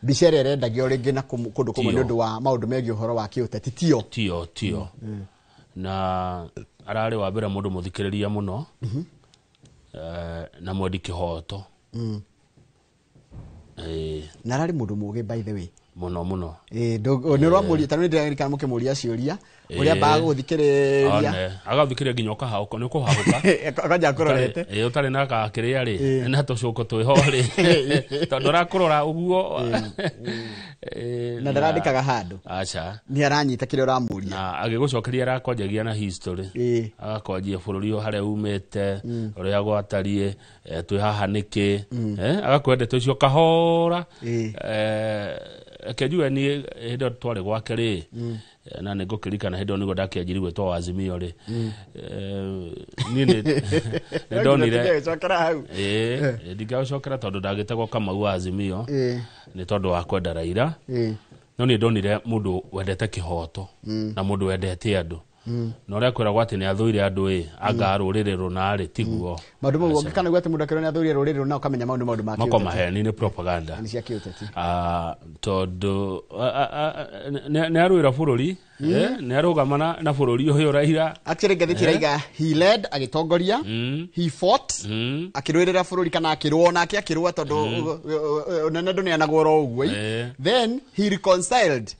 Mbica ĩrĩa ĩrendagio rĩngĩ na kũndũ kũmwe nĩ ũndũ wa maũndũ megiĩ ũhoro wa kĩũteti tio. Na ararĩ wa mbere mũndũ mũthikĩrĩria mũno, na mwendi kĩhoto. Na ararĩ mũndũ mũũgĩ by the way mũno mũno. Nĩ ũramũria ta nĩ ndĩraririkana mũkĩmũria ciũria ũrĩa ambaga gũthikĩrĩria, agathikĩrĩria nginya ũkahũka, nĩ ũkũhahũka akanja kũrorete ũtarĩ na gakĩrĩa rĩ na tũcũko twĩho rĩ tondũ arakũrora ũguo na ndarandĩkaga handũ. Aca nĩ aranyita kĩrĩa ũramũria na agĩgũcokeria arakwanjagia na history, agakwanjia bũrũri harĩa umĩte, ũrĩa gwatariĩ, twĩ haha nĩkĩ, agakwendete ũcio kahora. Reke njuge niĩ hĩndĩ ĩyo twarĩ gwake rĩ, na nĩ ngũkĩririkana hĩndĩ ĩyo nĩguo ndakĩanjirie gwĩtwo wa Azimio rĩ, niĩ nĩ ndonire Ndingĩgĩcokera hau. Ĩĩ, ndingĩgũcokera tondũ ndagĩtagwo Kamau wa Azimio nĩ tondũ wa kwenda Raila. No niĩ ndonire mũndũ wendete kĩhoto na mũndũ wendete andũ, na ũrĩa kwĩragwo atĩ nĩ athũire andũ ĩ anga rũrĩrĩ rũna rĩ, tiguo. Maũndũ mau ũngĩkana atĩ mũndũ akĩrwo nĩ athũire rũrĩrĩ rũna, ũkamenya mau nĩ maũndũ ma mako kĩũteti. Maheni nĩ propaganda. Nĩ cia kĩũteti. Ah, tondũ nĩ arũĩra bũrũri, nĩ arũgama na bũrũri ũyũ Raila. Actually ngathĩti ĩraiga he led, agĩtongoria, he fought, akĩrũĩrĩra bũrũri kana akĩrũa nake, akĩrũa tondũ ũnene ndũneanagwo oro ũguo. Then he reconciled,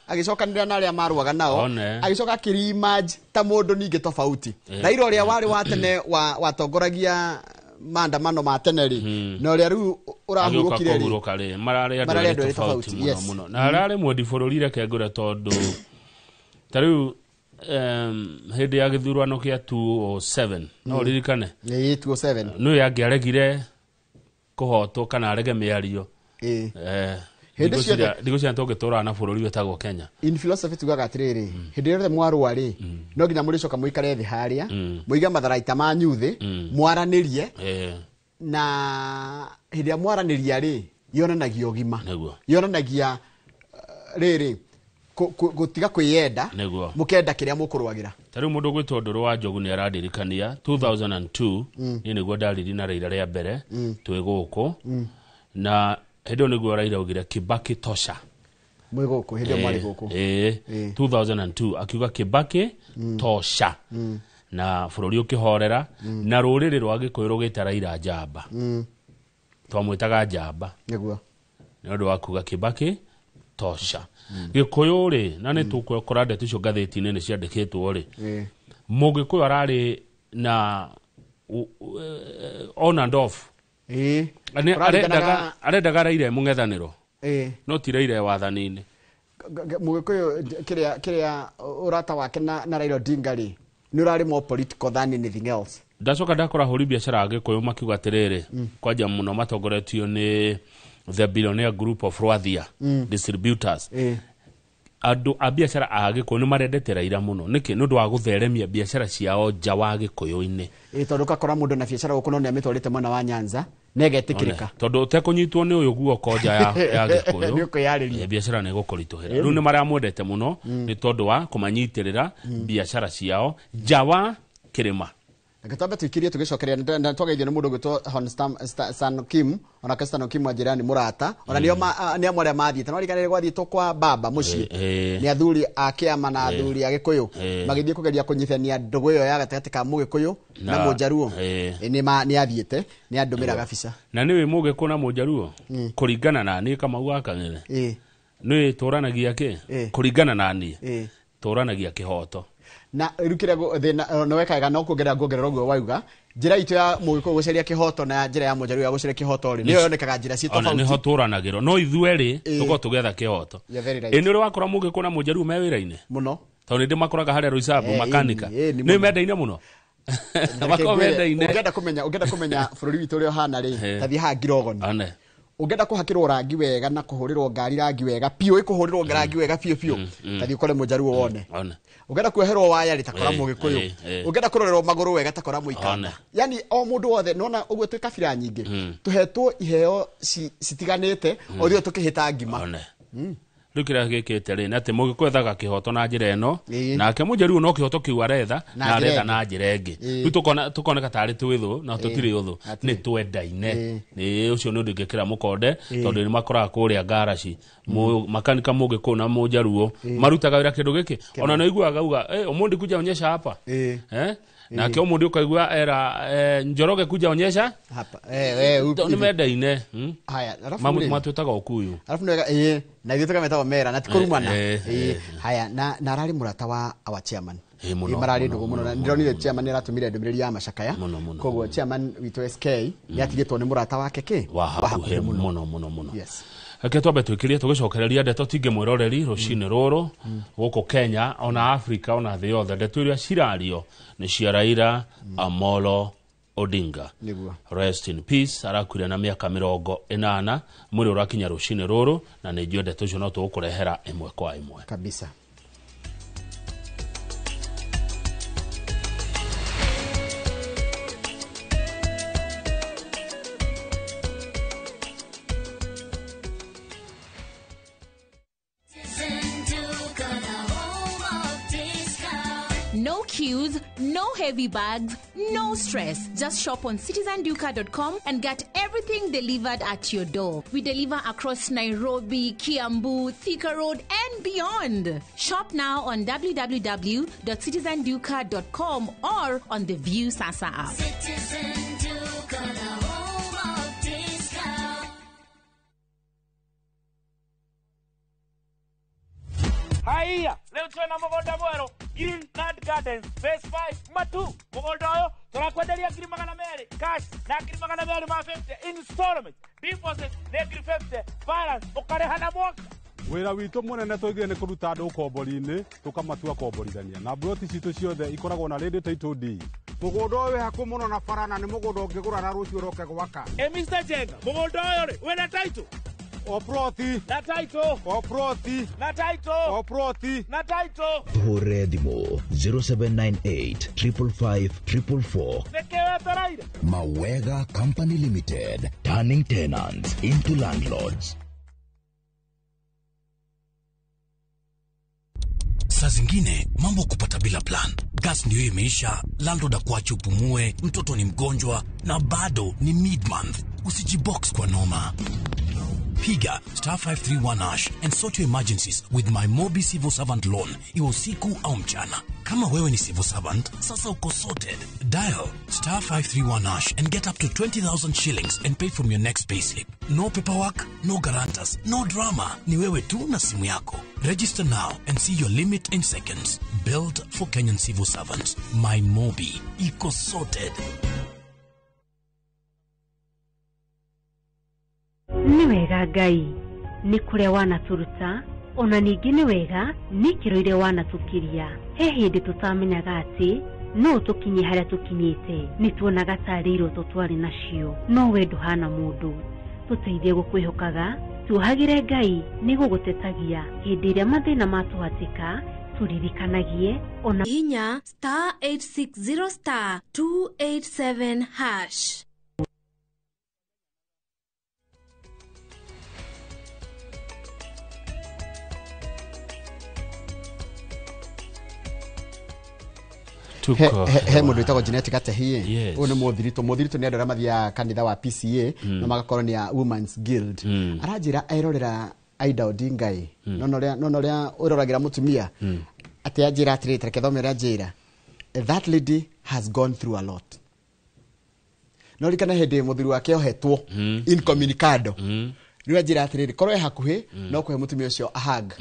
agĩcokanĩrĩra na arĩa marũaga nao. One. Agĩcoka akĩremerge ta mũndũ ningĩ tofauti. Raila ũrĩa warĩ wa tene watongoragia maandamano ma tene rĩ, na ũrĩa rĩu agĩũka ũrahurũkire rĩ, kũhurũka rĩ, mararĩ andũ mararĩ erĩ andũ erĩ tofauti tofauti, mũno mũno. Na ararĩ mwendi bũrũri, reke ngũre, tondũ ta rĩu hĩndĩ ya gĩthurano kĩa 2007, no ũririkane? Ĩĩ, 2007. Nĩ angĩaregire kũhotwo kana arege mĩario. Hĩndĩ ciothe- Ndigũciria tũngĩtũraga na bũrũri wĩtagwo Kenya. In philosophy tugaga atĩrĩrĩ, hĩndĩ ĩrĩa yothe mwarũa rĩ, no nginya mũrĩcoka mũikare thĩ harĩa, mũige matharaita manyu thĩ, mwaranĩrie. Na hĩndĩ ĩrĩa mwaranĩria rĩ, yonanagia ũgima, yonanagia rĩrĩ gũtiga kwĩyenda, mũkenda kĩrĩa mũkũrũagĩra. Ta rĩu mũndũ gwĩtwo Ndũrũ wa Njogu nĩ arandirikania 2002, niĩ nĩguo ndariri na Raila rĩa mbere twĩ gũkũ, na hĩndĩ ĩyo nĩguo Raila augire "Kibaki tosha". Mwĩ gũkũ, hĩndĩ ĩyo mwarĩ gũkũ. 2002 akiuga "Kibaki tosha", na bũrũri ũkĩhorera, na rũrĩrĩ rwa Gĩkũyũ rũgĩta Raila njamba. Twamwĩtaga njamba nĩ ũndũ wa kuga "Kibaki tosha". Gĩkũyũ rĩ, na nĩ tũkũra ndeto icio ngathĩti-inĩ nĩ ciandĩkĩtwo rĩ, Mũgĩkũyũ ararĩ na on and off. Arendaga Raila mũng'ethanĩro, no ti Raila wathani-inĩ. Mũgĩkũyũ kĩrĩa ũrata wake na Raila Odinga rĩ, nĩ ũrarĩ more political than anything else. Ndacoka ndakora hũri biacara a Gĩkũyũ makiuga atĩrĩrĩ, kwanja mũno matongoretio nĩ the Billionaire Group of Rwathia Distributors, andũ a biacara a Gĩkũyũ nĩ marendete Raila mũno. Nĩkĩ? Nĩ ũndũ wa gũtheremia biacara ciao nja wa Gĩkũyũ-inĩ. Ĩĩ, tondũ ũgakora mũndũ na biacara gũkũ no nĩ amĩtwarĩte mwena wa Nyanza na ĩgetĩkĩrĩka. Tondũ ũtekũnyitwo nĩ ũyũ guoko nja ya Gĩkũyũ, Nĩ ũkwĩyarĩria. Biacara nĩ ĩgũkũritũhĩra. Rĩu nĩ maramwendete mũno nĩ tondũ wa kũmanyitĩrĩra biacara ciao nja wa kĩrĩma. Reke twambe tũikirie tũgĩcokeria na twageithio nĩ mũndũ ũgwĩtwo Hon Stan Kim. Onake Stan Kim wanjĩra nĩ mũrata, ona nĩo nĩ amwe arĩa mathiĩte no riganĩre gwathiĩtwo kwa baba mũciĩ nĩ athuri a kĩama na athuri a Gĩkũyũ, magĩthiĩ kũgeria kũnyitithania ndũgũ ĩyo ya gatagatĩ ka Mũgĩkũyũ na Mũnjaruo. Nĩ athiĩte, nĩ andũmĩra gabica. Na nĩ wĩ Mũgĩkũyũ na Mũnjaruo, kũringana na niĩ Kamau wa Kang'ethe, nĩ tũranagia kĩ kũringana na niĩ tũranagia kĩhoto. Na rĩu kĩrĩa thĩna nĩ wekaga no kuongerera, nguongerera ũguo wauga, njĩra itũ ya Mũgĩkũyũ gũcaria kĩhoto na njĩra ya Mũnjaruo ya gũcaria kĩhoto rĩ, nĩyo yonekaga njĩra ciĩ Ona nĩho tofauti. tũranagĩrwo, no ithuerĩ tũkorwo tũgĩetha kĩhoto. You're very right. Ĩ nĩ ũrĩ wakora Mũgĩkũyũ na Mũnjaruo me wĩra-inĩ? Mũno. Tondũ nĩ makoraga harĩa Roysambu makanika, nĩ nĩ mũno. mendaine mũno. Reke Makoragwo ngwĩre, mendaine. Ũngĩenda kũmenya bũrũri witũ ũrĩa ũhana rĩ, tathiĩ haha Ngirogoni. One. Ũngĩenda kũhakĩrwo rangi wega na kũhũrĩrwo ngari rangi wega biũ, ĩkũhũrĩrwo rangi wega biũ biũ, tathiĩ ũkore Mũnjaruo wone. One. Ũngĩenda kuoherwo waya rĩ, takora Mũgĩkũyũ. Ũngĩenda kũrorerwo magũrũ wega, takora Mũikamba. One. Yani o mũndũ wothe nona ũguo twĩ kabira nyingĩ, tũhetwo iheo citiganĩte, o ithuĩ tũkĩhĩta ngima. One. Rĩu kĩrĩa gĩkĩte rĩ, nĩ atĩ Mũgĩkũyũ ethaga kĩhoto na njĩra ĩno, nake Mũnjaruo no kĩhoto kĩu aretha Na na njĩra aretha ĩngĩ. na njĩra ĩngĩ. Rĩu tũkoneka tarĩ twĩ thũ, na tũtirĩ ũthũ, nĩ twendaine. Nĩ ũcio nĩ ũndũ ingĩkĩra mũkonde, tondũ nĩ makoraga kũrĩa ngaraci makanika Mũgĩkũyũ na Mũnjaruo marutaga wĩra kĩndũ gĩkĩ. Ona nĩ ũiguaga uga, "Eh, Omondi, kuja onyesha hapa." Eh? Nake Omondi ũkaigua era, "Njoroge, kuja onyesha hapa." Nĩ mendaine. Haya, alafu rĩ- Matwĩtaga Ũkuyu. Alafu nĩ wega, ĩĩ, na ithuĩ tũkametagwo mera na ti kũrumana. Haya, na ararĩ mũrata wa our chairman. Mũno, Ĩĩ, mararĩ mũno, ndũgũ mũno, mũno, na ndĩronire chairman nĩ aratũmire ndũmĩrĩri ya macakaya. Mũno, mũno. Koguo chairman witũ SK nĩ atigĩtwo nĩ mũrata wake kĩ wa hakuhĩ mũno mũno mũno. Yes. Reke twambe twĩkĩrie tũgĩcokereria ndeto tingĩ mwĩroreri rũcinĩ rũrũ gũkũ Kenya, ona Afrika, ona thĩ yothe. Ndeto iria cirario nĩ cia Raila Amolo. Odinga. Nĩguo. Rest in peace. Arakuire na mĩaka 80. Mwĩrĩ ũrakinya rũcinĩ rũrũ, na nĩ njũĩ ndeto icio no tũgũkũrehera ĩmwe kwa ĩmwe kabisa. No queues, no heavy bags, no stress. Just shop on citizenduka.com and get everything delivered at your door. We deliver across Nairobi, Kiambu, Thika Road, and beyond. Shop now on www.citizenduka.com or on the View Sasa app. Citizen Duka, the home of discount. Haiya, leo twena mũgũnda mwerũ, Green Land Gardens, Phase 5, Matu. Mũgũnda ũyũ tũrakwenderia 200,000 cash na 250,000 installment. Deposit nĩ 50,000, balance ũkarĩha na mwaka. Wĩra witũ mũnene tũigire nĩ kũruta andũ ũkombori-inĩ tũkamatua komborithania, na mburoti citũ ciothe ikoragwo na ready title deed. Mũgũnda ũyũ wĩ hakuhĩ mũno na bara na nĩ mũgũnda ũngĩgũra na rũciũ ũroke gwaka. Ĩ Mr. Jenga, mũgũnda ũyũ rĩ, wĩna title? O ploti. Na title. O ploti. Na title. O ploti. Na title. Tuhũrĩre thimũ 0798 555 444. Nĩkĩ wetereire? Mawega Company Limited, turning tenants into landlords. Saa zingine mambo kupata bila plan. Gas ndio imeisha, landlord akuache upumue, mtoto ni mgonjwa na bado ni mid-month. Usijibox kwa noma. Piga star 531 hash and sort your emergencies with my Mobi Civil Servant Loan, iwe usiku au mchana. Kama wewe ni civil servant, sasa uko sorted. Dial star 531 hash and get up to 20,000 shillings and pay from your next payslip. No paperwork, no guarantors, no drama. Ni wewe tu na simu yako. Register now and see your limit in seconds. Built for Kenyan civil servants. My Mobi. Iko sorted. Nĩ wega Ngai nĩ kũrĩa wanatũruta, ona ningĩ nĩ wega nĩ ikĩro iria wanatũkiria. He hĩndĩ tũtamenyaga atĩ no tũkinye harĩa tũkinyĩte, nĩ tuonaga tarĩ iroto twarĩ nacio, no we ndũhana mũndũ. Tũteithie gũkwĩhokaga, tuohagĩre Ngai nĩ gũgũtetagia hĩndĩ ĩrĩa mathĩna matũhatĩka, tũririkanagie ona Hinya star 860 star 287 hash. He mũndũ wĩtagwo Janet Gatehi. Ũyũ nĩ mũthiritũ. Mũthiritũ nĩ andũ arĩa mathiaga kanitha wa PCA na magakorwo nĩ a Women's Guild. Aranjĩra erorera Aida Odinga ĩ, nona ũrĩa ũroragĩra mũtumia, atĩ anjĩra atĩrĩrĩ, reke thome ũrĩa anjĩra, that lady has gone through a lot. No ririkane hĩndĩ mũthuri wake ohetwo incommunicado, rĩu anjĩra atĩrĩrĩ, korwo e hakuhĩ no kũhe mũtumia ũcio a hug.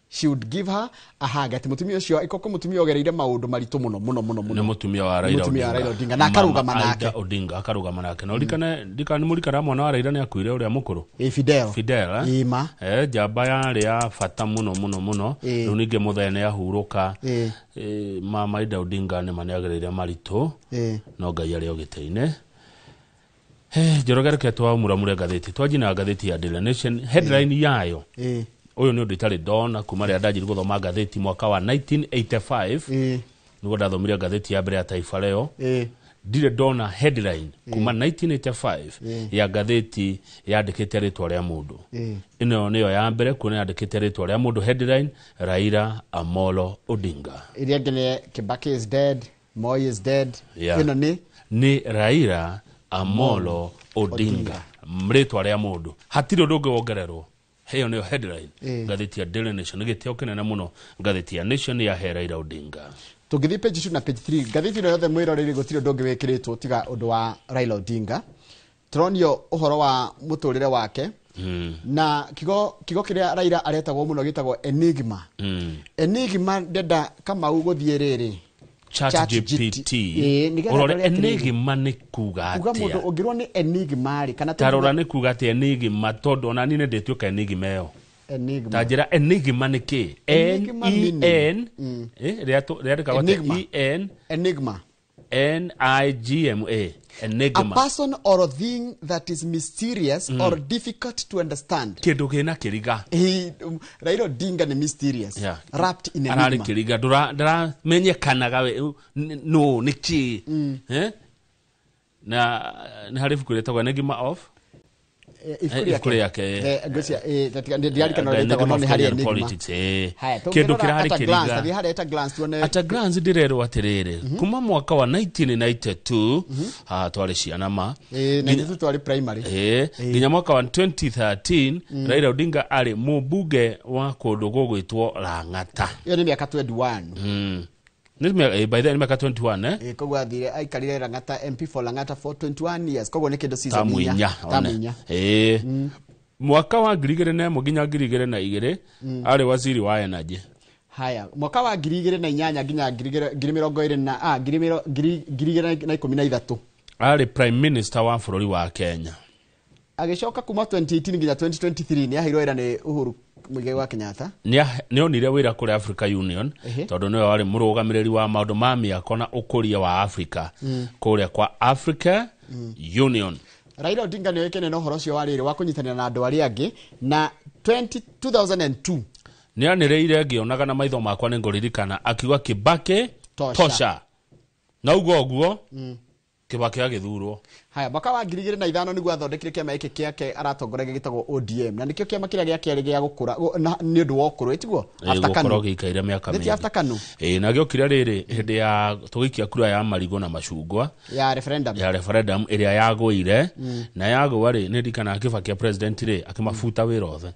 She would give her a hug. Ati mutumia ucio ikoko mutumia ogereire maundu maritu muno muno muno muno. Nĩ mutumia wa Raila Odinga. Raila Odinga na akarugama nake. Aida Odinga akarugama nake. Na urikane ndikani murikana mwana wa Raila nĩ akuire ũrĩa mũkũrũ. Fidel. Fidel. Ima. Njamba yarĩ ya bata mũno mũno mũno. Rĩu ningĩ mũthee nĩ ahurũka. Mama Aida Odinga nĩ manĩagereire maritũ. No Ngai arĩ o gĩtĩ-inĩ. Njoroge reke twamũramũre ngathĩti. Twanjie na ngathĩti ya Daily Nation headline yayo. Ũyũ nĩ ũndũ itarĩ ndona kuma rĩrĩa ndanjirie gũthoma ngathĩti mwaka wa 1985. Nĩguo ndathomire ngathĩti ya mbere ya Taifa Leo. Ndirĩ ndona headline kuma 1985 ya ngathĩti yandĩkĩte rĩtwa rĩa mũndũ. Ĩno nĩyo ya mbere kuona yandĩkĩte rĩtwa rĩa mũndũ headline, Raila Amolo Odinga. Ĩrĩa ĩngĩ nĩ Kibaki is dead, Moi is dead. Ĩno nĩ Raila Amolo Odinga. Rĩtwa rĩa mũndũ. Hatirĩ ũndũ ũngĩ wongererwo. Heyo nĩyo headline ngathĩti ya Daily Nation. Gĩtĩo kĩnene mũno ngathĩti ya Nation ya he Raila Odinga. Tũngĩthiĩ page 2 na page 3, ngathĩti ĩno yothe mwĩroreri gũtirĩ ũndũ ũngĩ wĩkĩrĩtwo tiga ũndũ wa Raila Odinga. Tũronio ũhoro wa mũtũrĩre wake na kigo kĩrĩa Raila aretagwo mũno gĩtagwo Enigma. Enigma ndenda Kamau gũthiĩ rĩrĩ ChatGPT. Ũrore Enigma nĩ kuga atĩa? Mũndũ ũngĩrwo nĩ Enigma rĩ, kana tarora nĩ kuga atĩa Enigma, tondũ ona niĩ nĩ ndĩtuĩka Enigma ĩyo. Enigma. Ta njĩra Enigma nĩ kĩ? N E N rĩandĩkagwo atĩa? E N Enigma. N I G M A. A Enigma. person or a thing that is mysterious or difficult to understand. Kĩndũ kĩna kĩriga. Raila Odinga nĩ mysterious, wrapped in ararĩ enigma. kĩriga, ndũramenyekanaga no nĩ kĩ. Eh? Na nĩ harĩ ibuku rĩtagwo Enigma of Ibuku ibuku rĩake. Ngwĩciria, ndiririkana ũrĩa rĩtagwo, Enigma no of nĩ harĩ Kenyan enigma. politics, Haya, kĩndũ tũngĩrora kĩrarĩ at a glance, kĩriga. tũthiĩ harĩa at a glance tuone. At a glance ndĩrerwo atĩrĩrĩ, kuma mwaka wa 1992, haha twarĩ ciana ma 92 twarĩ primary. Nginya mwaka wa 2013, Raila Odinga arĩ mũmbunge wa kũndũ gũgwĩtwo Lang'ata. Ĩyo nĩ mĩaka 21. By then nĩ mĩaka 21, eh? Koguo athire aikarire Lang'ata, MP for Lang'ata for 21 years, koguo nĩ kĩndũ season tamu inya. inya. Tamu one. inya. Mwaka wa 2001 nginya 2002 arĩ waziri wa energy. Haya, mwaka wa 2008 nginya ngiri mĩrongo ĩrĩ na 2013 arĩ prime minister wa bũrũri wa Kenya. Agĩcoka kuma 2018 nginya 2023 nĩ aheirwo wĩra nĩ Uhuru Muigai wa Kenyatta. Nĩ onire wĩra kũrĩ Africa Union, tondũ nĩwe warĩ mũrũgamĩrĩri wa maũndũ ma mĩako na ũkũria wa Africa kũrĩa kwa Africa Union. Raila Odinga nĩ oĩkaine na ũhoro ũcio wa rĩrĩ wa kũnyitanĩra na andũ arĩa angĩ, na 20 2002 nĩ anĩrĩire, ngĩonaga na maitho makwa, nĩ ngũririkana akiuga, "Kibaki tosha." Tosha. Na uguo ũguo Kibaki agĩthurwo. Haya, mwaka wa 2005 nĩguo athondekire kĩama gĩkĩ kĩake aratongoragia gĩtagwo ODM, na nĩkĩo kĩama kĩrĩa gĩa kerĩ gĩa gũkũra nĩ ũndũ wa ũkũrũ, ĩtiguo? After gũkorwo KANU. gĩikaire mĩaka Nĩ ti mĩingĩ. after KANU. Na gĩokire rĩrĩ hĩndĩ ya tũgĩikia kura ya marigũ na macungwa, ya referendum. Ya referendum ĩrĩa yagũire, na yagũa rĩ, nĩ ndikana Kibaki a president rĩ akĩmabuta wĩra othe.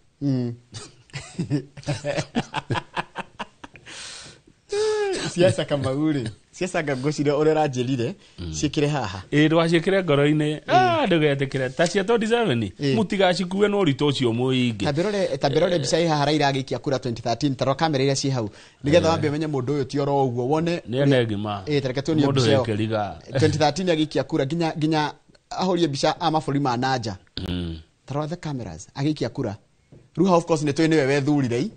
Siasa Kamau rĩ, siasa nga ngwĩciria ũrĩa ũranjĩrire ciĩkĩre haha. Ĩ, ndũgaciĩkĩre ngoro-inĩ. Ah, ndũgetĩkĩre ta cia 27, mũtigacikue na ũritũ ũcio mũingĩ. Tambĩrore mbica ĩ haha, Raila agĩikia kura 2013. Tarora kamera iria ciĩ hau nĩgetha wambe ũmenye mũndũ ũyũ ti oro ũguo wone. Nĩ enegima. Tareke tuonio Mũndũ mbica ĩyo. wĩ kĩriga. 2013 agĩikia kura, nginya ahũrie mbica a mabũrũri ma nanja. Tarora the cameras agĩikia kura. Rĩu hau of course nĩ tũĩ nĩwe wethurire i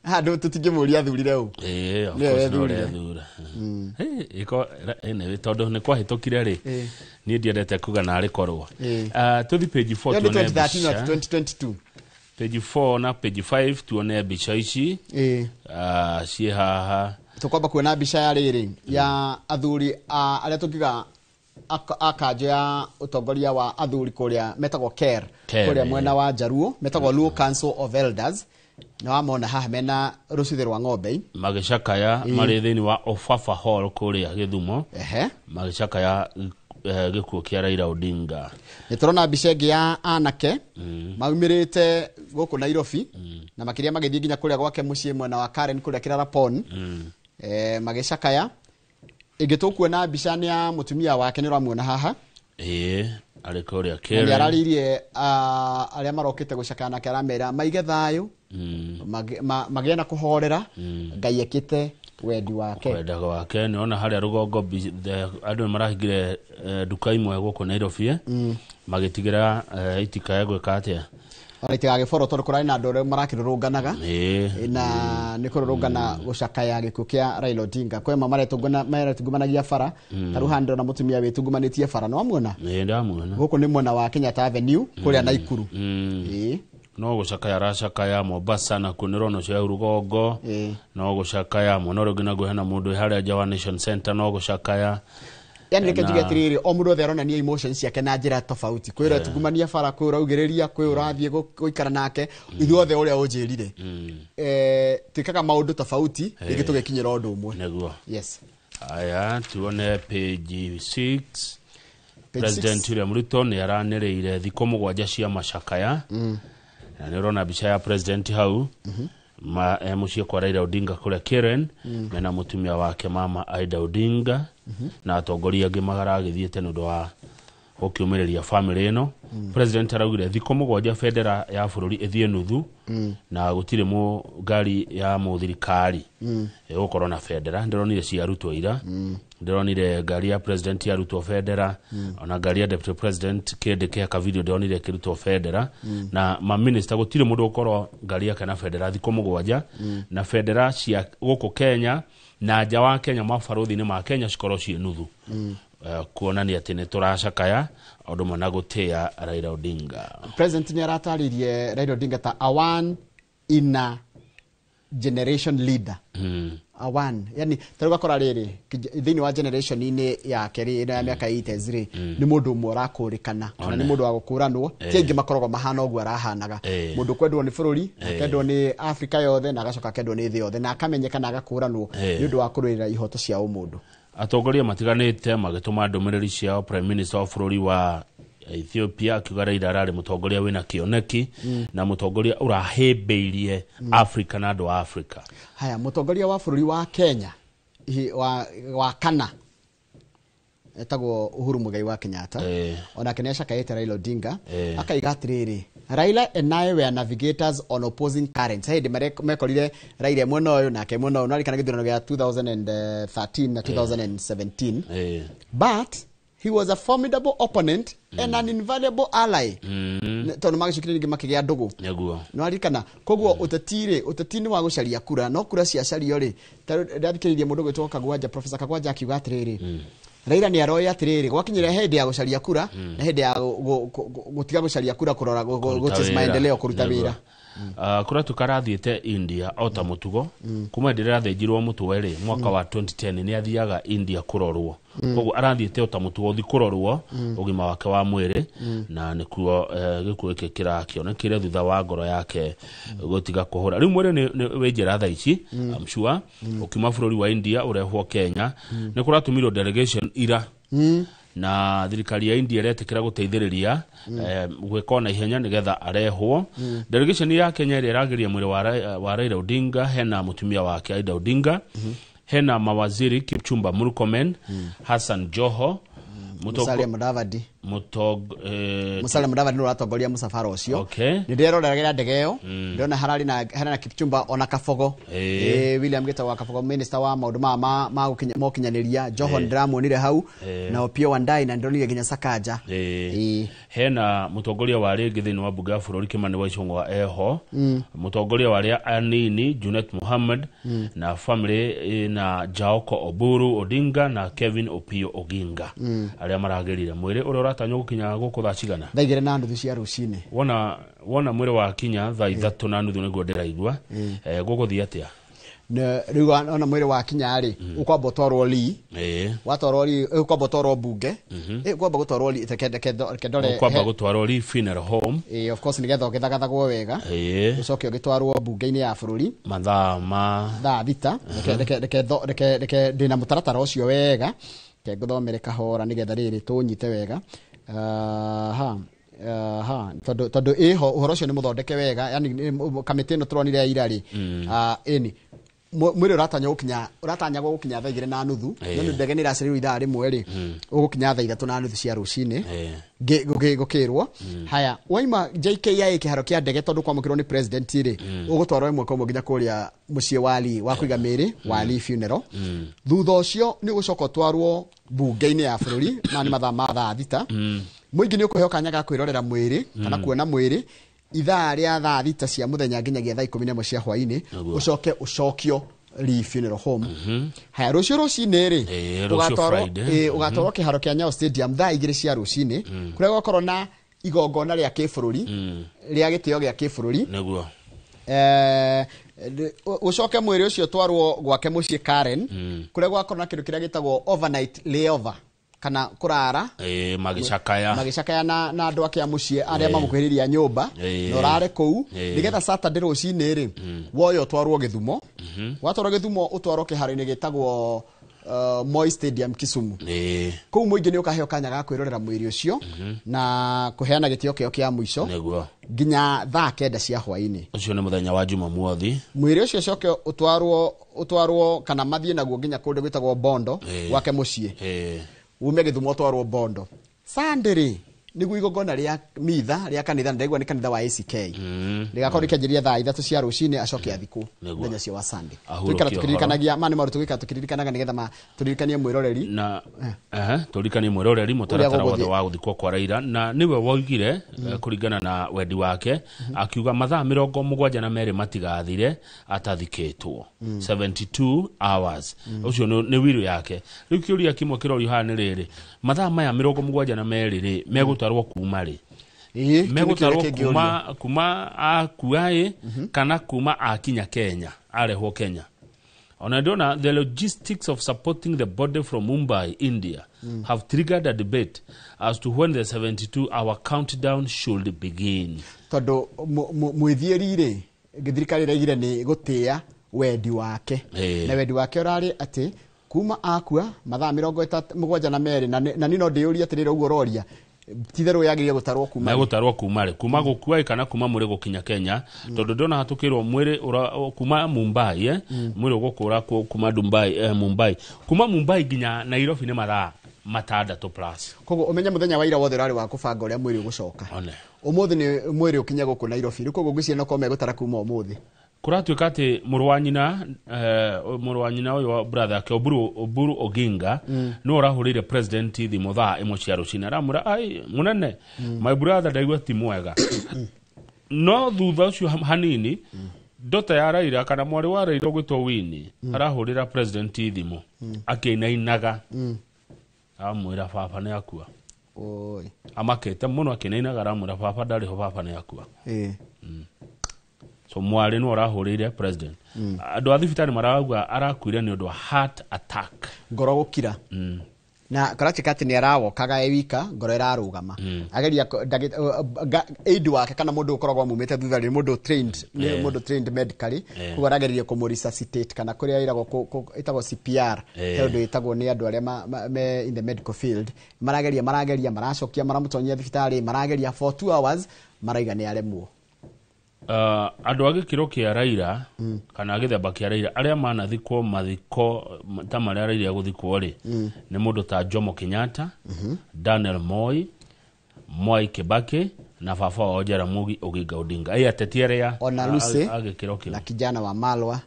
handũ tũtingĩmũria athurire ũ. Of Nĩwe course nĩ wethurire. ũrethura. Anyway, tondũ nĩ kwahĩtũkire rĩ, niĩ ndiendete kuga narĩ korwo. Ah, tũthi page 4 Ĩyo nĩ tuone 2013 na mbica. 2022. Page 4 na page 5 tuone mbica ici. Ah, ciĩ haha. Tũkwamba kuona mbica ya rĩrĩ ya athuri arĩa tũngiuga a kanjũ ya ũtongoria wa athuri kũrĩa metagwo KER, KER, kũrĩa mwena wa Jaruo metagwo Luo Council of Elders, na wamona haha mena rũcuthĩ rwa ng'ombe. Magĩcakaya marĩ thĩinĩ wa Ofafa Hall kũrĩa Gĩthumo, magĩcakaya gĩkuũ kĩa Raila Odinga. Nĩ tũrona mbica ĩngĩ ya anake maumĩrĩte gũkũ Nairobi na makĩria magĩthiĩ nginya kũrĩa gwake mũciĩ mwena wa Karen kũrĩa Kĩrarapon, magĩcakaya. Ĩngĩ tũkuona mbica nĩ ya mũtumia wake, nĩ ũramuona haha. Ĩĩ, arĩ kũrĩa Na nĩ Karen. ararĩirie arĩa marokĩte gũcakaya nake, aramera maige thayũ, magĩe na kũhorera, Ngai ekĩte wendi wake. Kwenda gwake. Nĩona harĩa rũgongo andũ nĩ marahingire nduka imwe gũkũ Nairobi, magĩtigĩra itikae gwĩka atĩa? Ona itigagĩborwo tondũ kũrarĩ na andũ arĩa marakĩrũrũnganaga, na nĩ kũrũrũngana gũcakaya gĩkuũ kĩa Raila Odinga. Kwĩ amwe maretungumanagia bara. Ta rĩu haha ndĩrona mũtumia wĩtungumanĩtie bara, nĩ wamuona? Ĩĩ, ndamuona. Gũkũ nĩ mwena wa Kenyatta Avenue kũrĩa Naikuru. No gũcakaya aracakaya Mombasa, na kuo nĩrona ũcio hau rũgongo no gũcakaya. Mwena ũrĩa ũngĩ naguo hena mũndũ wĩ harĩa nja wa Nation Center no gũcakaya. Yani reke njuge atĩrĩrĩ, o mũndũ othe aronania emotions ciake na njĩra tofauti. Kwĩ ũrĩa tungumania bara, kwĩ ũraugĩrĩria, kwĩ ũrathiĩ gũikara nake. Ithuothe ũrĩa ũnjĩrire, twĩkaga maũndũ tofauti, rĩngĩ tũgĩkinyĩra ũndũ ũmwe. Nĩguo. Yes. Aya, tuone page 6. Page President 6. William Ruto nĩ aranĩrĩire thikũ 7 cia macakaya, na nĩ ũrona mbica ya president hau ma mũciĩ kwa Raila Odinga kũrĩa Karen, mena mũtumia wake mama Aida Odinga na atongoria angĩ maragĩthiĩte nĩ ũndũ wa gũkĩũmĩrĩria family ĩno. President araugire thikũ 7 bendera ya bũrũri ĩthiĩ nuthu, na gũtirĩ mũ ngari ya mũthirikari ĩgũkorwo na bendera. Ndĩronire ciarutwo ira, ndĩronire ngari ya president yarutwo bendera, ona ngari ya deputy president kĩndĩ kĩa kavideo ndĩronire ĩkĩrutwo bendera, na maminista gũtirĩ mũndũ ũgũkorwo ngari yake na bendera thikũ 7. Na bendera cia gũkũ Kenya Na nja wa Kenya mabarũthi-inĩ ma Kenya cikorwo ciĩ nuthu, kuonania atĩ nĩ tũracakaya ũndũ ũmwe na gũtĩĩa Raila Odinga. President nĩ aratarĩirie Raila Odinga ta a one in a generation leader. A one, yani ta rĩu ũgakora rĩrĩ thĩinĩ wa generation-inĩ yake rĩ, ĩno ya mĩaka 80s rĩ, nĩ mũndũ ũmwe ũrakũrĩkana kana nĩ One. mũndũ wa gũkũranwo. Ti aingĩ makoragwo mahana ũguo arahanaga, mũndũ kwendwo nĩ bũrũri, akendwo nĩ Afrika yothe, na agacoka akendwo nĩ thĩ yothe, na akamenyeka na agakũranwo nĩ ũndũ wa kũrũĩrĩra ihoto cia ũmũndũ. Atongoria matiganĩte magĩtũma ndũmĩrĩri ciao. Prime Minister wa bũrũri wa Ethiopia akiuga Raila ararĩ mũtongoria wĩna kĩoneki na mũtongoria ũrahĩmbĩirie Africa na andũ a Africa. Haya, mũtongoria wa bũrũri wa Kenya wa kana etagwo Uhuru Muigai wa Kenyatta, onake nĩ acakaĩte Raila Odinga. Akaiga atĩrĩrĩ, "Raila and I were navigators on opposing currents." He hĩndĩ mekorire Raila e mwena ũyũ nake mwena ũyũ, narikana gĩthurano gĩa 2013 na 2017, "but he was a formidable opponent and an invaluable ally." Tondũ magĩcokire ningĩ makĩgĩa ndũgũ. Nĩwaririkana? Koguo ũteti rĩ, ũteti nĩ wa gũcaria kura, no kura ciacario rĩ, ta rĩu ndathikĩrĩirie mũndũ gwĩtwo Kagwanja, Professor Kagwanja, akiuga atĩrĩrĩ, Raila nĩ aroĩ atĩrĩrĩ, gwakinyĩra hĩndĩ ya gũcaria kura na hĩndĩ ya gũtiga gũcaria kura, kũrora Kũruta gũchase wĩra. maendeleo, kũruta wĩra. Kũrĩa tũkarathiĩte India o ta mũtugo kuma hĩndĩ ĩrĩa athĩnjirwo mũtwe rĩ, mwaka wa 2010, nĩ athiaga India kũrorwo. Koguo arathiĩte o ta mũtugo ũthi kũrorwo ũgima wake wa mwĩrĩ, na nĩkuo gĩkuũ gĩkĩ kĩrakĩonekire thutha wa ngoro yake gũtiga kũhũra. Rĩu mwĩrĩ nĩ wĩ njĩra thaa ici. I'm sure ũkiuma bũrũri wa India ũrehwo Kenya, nĩ kũratũmirwo delegation ira, na thirikari ya India ĩretĩkĩra gũteithĩrĩria gwĩka ona ihenya nĩgetha arehwo. Delegation ya Kenya ĩrĩa ĩrageria mwĩrĩ wa Raila Odinga, hena mũtumia wake Aida Odinga, hena mawaziri Kipchumba Murkomen, Hassan Joho, Musalia Mudavadi. Musalia Mudavadi nĩ ũratongoria mũcabara ũcio. Nĩ ndĩreroragĩra ndege ĩyo, ndĩrona hararĩ na hena na Kipchumba ona Kabogo. William Gitau wa Kabogo, minister wa maũndũ ma ũkinyanĩria. Joho ndĩramuonire hau, na Opiyo Wandayi, na ndĩronire nginya Sakaja. Hena mũtongoria wa rĩngĩ thĩinĩ wa mbunge ya bũrũri Kimani wa Ichung'wa eho, mũtongoria wa arĩa anini Junet Mohammed, na family na Jaoko Oburu Odinga na Kevin Opio Oginga, arĩa maragĩrire mwĩrĩ ũrĩa ũratanywo gũkinya gũkũ thaa cigana? Thaa 2:30 cia rũcinĩ. Wona mwĩrĩ wakinya thaa 3:30 nĩguo ndĩraigua. Gũgũthiĩ atĩa? Rĩu ona mwĩrĩ wakinya rĩ, ũkwamba ũtwarwo Lee. Watwarwo Lee, ũkwamba ũtwarwo mbunge. Ũkwamba gũtwarwo Lee, reke ndore. Ũkwamba gũtwarwo Lee Funeral Home. Of course, nĩgetha ũgĩthagathagwo wega, ũcoke ũgĩtwarwo mbunge-inĩ ya bũrũri mathaa ma thaa 6. Reke ndĩna mũtaratara ũcio wega, reke ngũthomere kahora nĩgetha rĩrĩ tũnyite wega. Aha, aha, tondũ ĩho ũhoro ũcio nĩ mũthondeke wega, yani kamĩtĩ ĩno tũronire ya ira rĩ. Ah, ĩni mwĩrĩ ũratanyagwo gũkinya thaa 2:30, no nĩ ndege nĩ ĩracereirwo ithaa rĩmwe rĩ, ũgũkinya thaa 3:30 cia rũcinĩ, gũkĩrwo. Haya, waima JKIA, kĩharo kĩa ndege, tondũ kwamũkĩrwo nĩ president rĩ, ũgũtwarwo ĩmwe kwa ĩmwe nginya kũrĩa mũciĩ wa Lee, wa kũiga mĩĩrĩ wa Lee Funeral. Thutha ũcio nĩ ũgũcoka ũtwarwo mbunge-inĩ ya bũrũri, na nĩ mathaa ma thaa 6. Mũingĩ nĩ ũkũheo kanya ga kwĩrorera mwĩrĩ kana kuona mwĩrĩ ithaa rĩa thaa 6 cia mũthenya nginyagia thaa 11 cia hwainĩ. Ũcoke ũcokio Lee Funeral Home. Haya, rũciũ rũcinĩ rĩ, Rũciũ Friday. Ũgatwarwo kĩharo kĩa Nyayo Stadium thaa 2 cia rũcinĩ, kũrĩa gũgakorwo na igongona rĩa kĩbũrũri rĩa gĩtĩo gĩa kĩbũrũri. Ũcoke mwĩrĩ ũcio twarwo gwake mũciĩ Karen, kũrĩa gũgakorwo na kĩndũ kĩrĩa gĩtagwo overnight layover, kana kũrara Magĩcakaya. Magĩcakaya na andũ ake a mũciĩ arĩa mamũkuhĩrĩria nyũmba, na ũrare kũu nĩgetha Saturday rũcinĩ rĩ, woyo ũtwarwo Gĩthumo. Watwarwo Gĩthumo, ũtwarwo kĩharo-inĩ gĩtagwo Moi Stadium, Kisumu. Kũu mũingĩ nĩ ũkaheo kanya ga kwĩrorera mwĩrĩ ũcio na kũheana gĩtĩo kĩo kĩa mũico nginya thaa 9 cia hwainĩ. Ũcio nĩ mũthenya wa Jumamothi. Mwĩrĩ ũcio ũcoke ũtwarwo kana mathiĩ naguo nginya kũndũ gwĩtagwo Bondo, gwake mũciĩ. Ume Gĩthumo ũtwarwo Bondo. Sunday rĩ, Nĩguo igongona rĩa mitha rĩa kanitha, ndaigua nĩ kanitha wa ACK, rĩgakorwo rĩkĩanjĩrĩria thaa 3 cia rũcinĩ, acoke athikwo Nĩguo. mũthenya ũcio wa Sunday. Ahurũkie Tũikara ũhoro. tũkĩririkanagia ma nĩ maũndũ, tũgĩikara tũkĩririkanaga nĩgetha tũririkanie mwĩroreri. Na tũririkanie mwĩroreri mũtaratara Ũrĩa wothe gũgũthiĩ. Wa gũthikwo kwa Raila, na nĩwe woigire kũringana na wendi wake, akiuga mathaa 72 matigathire atathikĩtwo. 72 hours, ũcio nĩ wiru yake. Rĩu kĩũria kĩmwe kĩrorio haha nĩ rĩrĩ, mathaa maya 72 rĩ, megũtarwo kuma rĩ? Ĩĩ, kĩu nĩ Megũtarwo kĩũria kĩngĩũrio. kuma akua ĩ, kana kuma akinya Kenya, arehwo Kenya? Ona ndĩrona the logistics of supporting the body from Mumbai, India, have triggered a debate as to when the 72 hour countdown should begin. Tondũ mwĩthiĩri rĩ, thirikari ĩraigire nĩ gũtĩĩa wendi wake. Na wendi wake ũrarĩ atĩ kuma akua mathaa 72, na niĩ no ndĩyũrie atĩrĩrĩ, ũguo ũroria titherũ yagĩrĩire gũtarwo kuma rĩ? Megũtarwo kuma rĩ? Kuma gũkua ĩ, kana kuma mwĩrĩ gũkinya Kenya? Tondũ ndĩrona hatũkĩrwo mwĩrĩ kuma Mumbai, mwĩrĩ ũgũkũra kuma Dubai, Mumbai, kuma Mumbai nginya Nairobi nĩ mathaa 6 plus. Koguo ũmenye mũthenya wa ira wothe ũrarĩ wa kũbanga ũrĩa mwĩrĩ ũgũcoka. One. Ũmũthĩ nĩ mwĩrĩ ũkinye gũkũ Nairobi, rĩu koguo ngwĩciria no korwo megũtara kuma ũmũthĩ. Kũratuĩka atĩ mũrũ wa nyina ũyũ wa brother yake Oburu Oginga nĩwe ũrahũrĩire president thimũ thaa 1 cia rũcinĩ, aramwĩra, "Ai mũnene, my brother ndaigua ti mwega." No thutha ũcio hanini, ndota ya Raila kana mwarĩ wa Raila ũgwĩtwo Winnie arahũrĩra president thimũ akĩinainaga, amwĩra baba nĩ akua. Oi. Amakĩte mũno akĩinainaga, aramwĩra baba ndarĩ ho, baba nĩ akua. So mwarĩ nĩwe ũrahũrĩire president. Andũ a thibitarĩ marauga arakuire nĩ ũndũ wa heart attack. Ngoro gũkira. Na karatuĩka atĩ nĩ arawokaga e wika, ngoro ĩrarũgama. Ageria aid wake kana mũndũ ũkoragwo amumĩte thutha rĩ, mũndũ trained, nĩ mũndũ trained medically. Koguo arageririe kũmũ-resuscitate kana kũrĩa ĩragwo ĩtagwo CPR. He ũndũ ĩtagwo nĩ andũ arĩa me in the medical field. Marageria, marageria, maracokia, maramũtonyia thibitarĩ, marageria for 2 hours, maraiga nĩ aremwo. Andũ a gĩkĩro kĩa Raila kana gĩthemba kĩa Raila arĩa manathikwo mathiko ta marĩa Raila egũthikwo rĩ, nĩ mũndũ ta Jomo Kenyatta, Daniel Moi, Mwai Kibaki na baba wao Jaramogi Oginga Odinga. Ĩ ateti arĩa Ona Lucy a gĩkĩro kĩu. na kijana wa Malwa,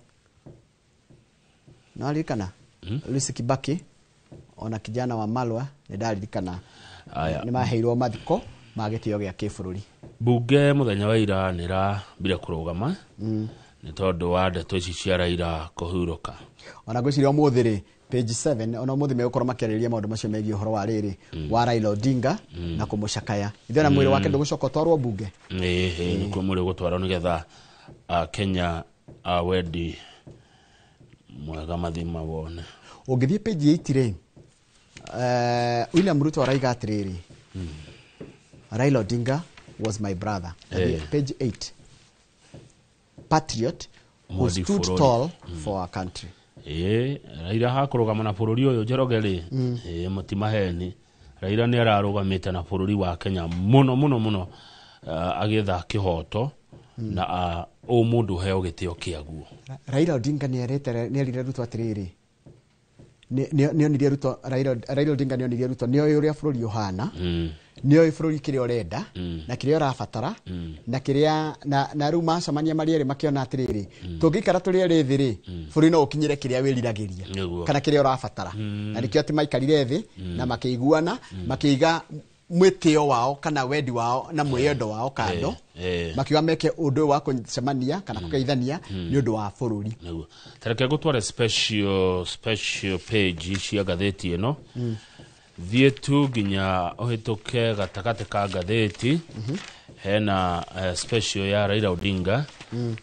no aririkana Lucy Kibaki ona kijana wa Malwa, nĩ ndaririkana. Aya. Nĩ maheirwo mathiko ma gĩtĩo gĩa kĩbũrũri. Bunge mũthenya wa ira nĩ ĩrambire kũrũgama nĩ tondũ wa ndeto ici cia Raila kũhurũka. Ona ngwĩciria ũmũthĩ rĩ, page 7, ona ũmũthĩ megũkorwo makĩarĩrĩria maũndũ macio megiĩ ũhoro wa rĩrĩ wa Raila Odinga na kũmũcakaya ithuĩ, na mwĩrĩ wake ndũgũcoka ũtwarwo bunge. Ĩĩ, nĩkuo mwĩrĩ ũgũtwarwo nĩgetha Kenya a wendi mwega mathima wone. Ũngĩthiĩ page 8 rĩ, William Ruto araiga atĩrĩrĩ, "Raila Odinga was my brother." Page 8, "Patriot who Mwendi stood bũrũri. tall for our country." Ĩĩ, Raila hakũrũgama na bũrũri ũyũ, Njoroge rĩ, ĩĩ, mũtimaheni, Raila nĩ ararũgamĩte na bũrũri wa Kenya mũno mũno mũno, agĩetha kĩhoto na ũmũndũ ũheo gĩtĩo kĩaguo. Raila Odinga nĩ erire Ruto atĩrĩrĩ, nĩ onirie Ruto, Raila Odinga nĩ onirie Ruto nĩ oĩ ũrĩa bũrũri ũhana, nĩ oĩ bũrũri kĩrĩa ũrenda na kĩrĩa ũrabatara na kĩrĩa na rĩu macemania marĩ erĩ makĩona atĩrĩrĩ, tũngĩikara tũrĩ erĩ thĩ rĩ, bũrũri no ũkinyĩre kĩrĩa wĩriragĩria kana kĩrĩa ũrabatara. Na nĩkĩo atĩ maikarire thĩ na makĩiguana, makĩiga mwĩtĩo wao kana wendi wao na mwĩyendo wao kando, makiuga meke ũndũ ũyũ wa kũcemania kana kũgeithania nĩ ũndũ wa bũrũri. Nĩguo tareke ngũtware special page cia ngathĩti ĩno. Thiĩ tu nginya ũhĩtũke gatagatĩ ka ngathĩti, hena special ya Raila Odinga.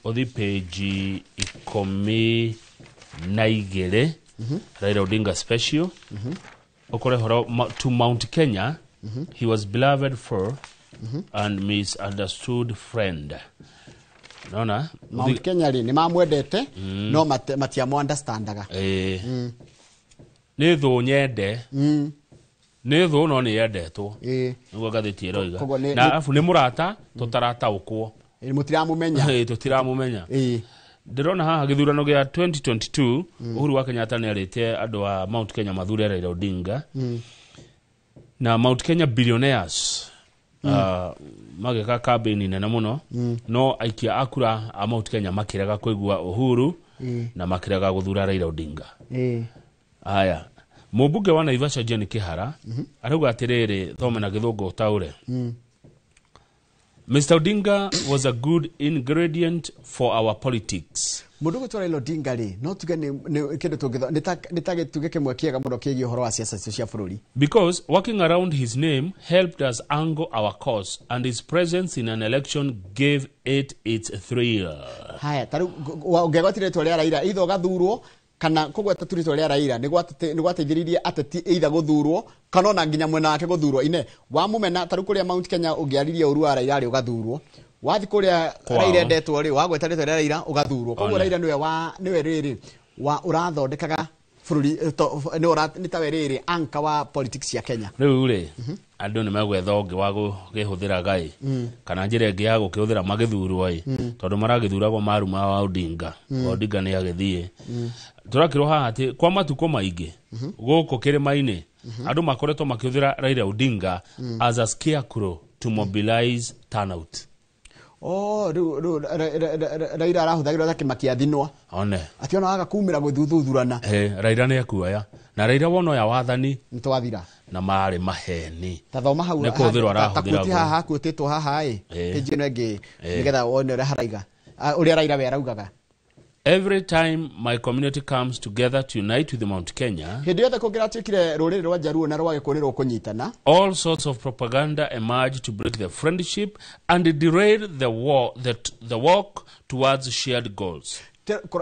Ũthi page 12, Raila Odinga special, ũkore horo to Mount Kenya he was beloved for and misunderstood friend. Nona. Mount Kenya rĩ, nĩ mamwendete no matiamũ understandaga. Ĩĩ, nĩ thũ nyende, nĩ thũ no nĩ yendetwo, nĩguo ngathĩti ĩroiga. Koguo Na arabu nĩ mũrata tũtarataũkwo. Mũtiramũmenya. Ĩĩ, tũtiramũmenya. Ndĩrona haha gĩthurano gĩa 2022, Uhuru wa Kenyatta nĩ arĩte andũ a Mount Kenya mathure Raila Odinga. Na Mount Kenya billionaires Magĩka kambĩini nene mũno, no aikia a kura a Mount Kenya makĩrega kũigua Uhuru na makĩrega gũthura Raila Odinga. Haya, mũmbunge wa Naivasha John Kihara arauga atĩrĩrĩ, thome na gĩthũngũ ũtaũre. Mr. Odinga was a good ingredient for our politics. Mũndũ gwĩtwo Raila Odinga rĩ, no tuge nĩ kĩndũ tũngĩtho nĩ ta gĩtugĩ kĩmwe kĩega mũno kĩgiĩ ũhoro wa siasa citũ cia bũrũri. Because working around his name helped us angle our cause, and his presence in an election gave it its thrill. Haya, ta rĩu ũngĩagwetire rĩtwa rĩa Raila, either ũgathurwo kana kũgweta tu rĩtwa rĩa Raila nĩ gwateithĩrĩirie ateti either gũthurwo kana ona nginya mwena wake gũthurwo. Ine wamũmena, ta rĩu kũrĩa Mount Kenya ũngĩaririe ũru wa Raila rĩ, ũgathurwo. Wathi kũrĩa Kwao. Raila endetwo rĩ, wagweta rĩtwa rĩa Raila ũgathurwo. Koguo One. Raila nĩwe wa nĩwe rĩrĩ wa ũrathondekaga bũrũri, nĩ tawe rĩrĩ anchor wa politics cia Kenya. Rĩu rĩ, andũ nĩ megwetha ũngĩ wa gũkĩhũthĩra gai kana njĩra ĩngĩ ya gũkĩhũthĩra magĩthurwo ĩ, tondũ maragĩthuragwo maruma wa Odinga. Odinga nĩ agĩthiĩ. Tũrakĩrwo haha atĩ kwa matukũ maingĩ gũkũ kĩrĩma-inĩ andũ makoretwo makĩhũthĩra Raila Odinga as a scarecrow to mobilize turnout. Oh, rĩu Raila arahũthagĩrwo ta kĩmakia thinwa. One. Atĩ ona waga kumĩra gũthuthurana. Raila nĩ akuoya na Raila wona ũyũ wathani nĩtwathira na marĩ maheni. Ta thoma hau. Nĩ kũhũthĩrwo ta arahũthĩra. kuti haha hakuĩtĩtwo haha ĩ, page ĩno ĩngĩ, nĩgetha wone ũrĩa haraiga. Ah, ũrĩa Raila we araugaga. Every time my community comes together to unite with Mount Kenya, hĩndĩ yothe kũngĩratuĩkire rũrĩrĩ rwa Njaruo na rwa Gĩkũyũ nĩ rũkũnyitana, all sorts of propaganda emerge to break the friendship and derail the work towards shared goals.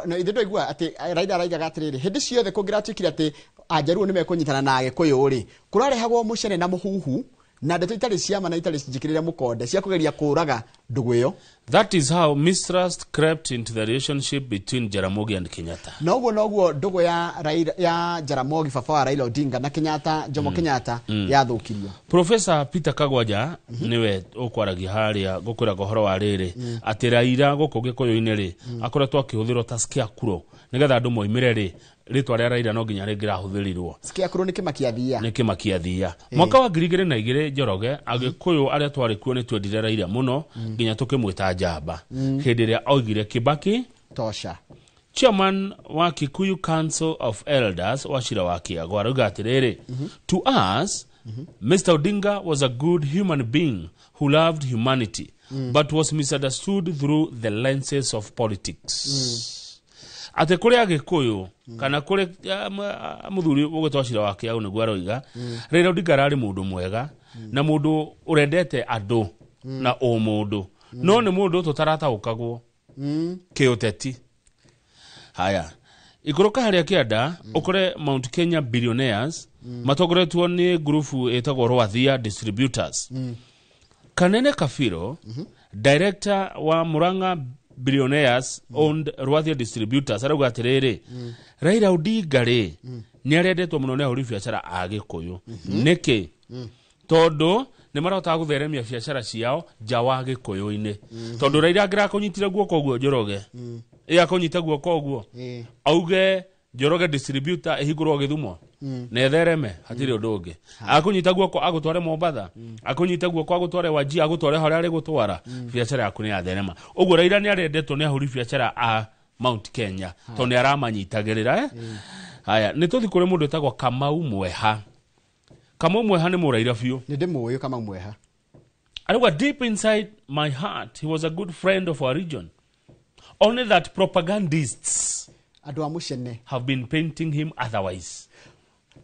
Na ithuĩ twaigua atĩ Raila araigaga atĩrĩrĩ, hĩndĩ ciothe kũngĩratuĩkire atĩ Anjaruo nĩ mekũnyitana na Agĩkũyũ rĩ, kũrarehagwo mũcene na mũhuhu na ndeto itarĩ ciama na itarĩ njĩkĩrĩre mũkonde cia kũgeria kũraga ndũgũ ĩyo. That is how mistrust crept into the relationship between Jaramogi and Kenyatta. Na ũguo noguo ndũgũ ya Raila, ya Jaramogi baba wa Raila Odinga, na Kenyatta, Jomo Kenyatta, yathũkirio. Professor Peter Kagwaja niwe ũkwaragia harĩa ngũkwĩraga ũhoro wa rĩrĩ, atĩ Raila gũkũ Gĩkũyũ-inĩ rĩ, akoretwo akĩhũthĩrwo ta scarecrow nĩgetha andũ moimĩre rĩ, rĩtwa rĩa Raila no nginya rĩngĩrahũthĩrirwo. Scarecrow nĩ kĩmakia thia. Nĩ kĩmakia thia. Mwaka wa 2002, Njoroge, Agĩkũyũ arĩa twarĩ kuo nĩ twendire Raila mũno nginya tũkĩmwĩta njamba hĩndĩ ĩrĩa oigire Kibaki tosha. Chairman wa Kikuyu Council of Elders Wachira wa Kiago arauga atĩrĩrĩ, to us, Mr. Odinga was a good human being who loved humanity but was misunderstood through the lenses of politics. Atĩ kũrĩ Agĩkũyũ kana kũrĩ mũthuri ũgwĩtwo Wachira wa Kiago nĩguo aroiga, Raila Odinga ararĩ mũndũ mwega na mũndũ ũrendete andũ na ũmũndũ, no nĩ mũndũ tũtarataũkagwo kĩũteti. Haya, ikũrũka harĩa kĩanda ũkore Mount Kenya billionaires matongoretwo nĩ ngurubu ĩtagwo Rwathia Distributors. Kanene Kabiro, director wa Murang'a Billionaires owned Rwathia Distributors, arauga atĩrĩrĩ, Raila Odinga rĩ, nĩ arendetwo mũno nĩ ahũri biacara a Gĩkũyũ. Nĩkĩ? Tondũ nĩ marotaga gũtheremia biacara ciao nja wa Gĩkũyũ-inĩ, tondũ Raila angĩrakũnyitire guoko ũguo, Njoroge, ĩ akũnyita guoko ũguo auge Njoroge Distributor ĩhingũrwo Gĩthumo na ĩthereme, hatirĩ ũndũ ũngĩ. Akũnyita guoko agũtware Mombatha, akũnyita guoko agũtware Wajir, agũtware harĩa arĩ gũtwara, biacara yaku nĩ yatherema. Ũguo Raila nĩ arendetwo nĩ ahũri biacara a Mount Kenya tondũ nĩ aramanyitagĩrĩra, eh? Haya, nĩ tũthi kũrĩ mũndũ wĩtagwo Kamau Mweha. Kamau Mweha nĩ mũraira biũ. Nĩ ndĩmũĩ Kamau Mweha. Arauga, deep inside my heart he was a good friend of our region, only that propagandists andũ a mũcene have been painting him otherwise.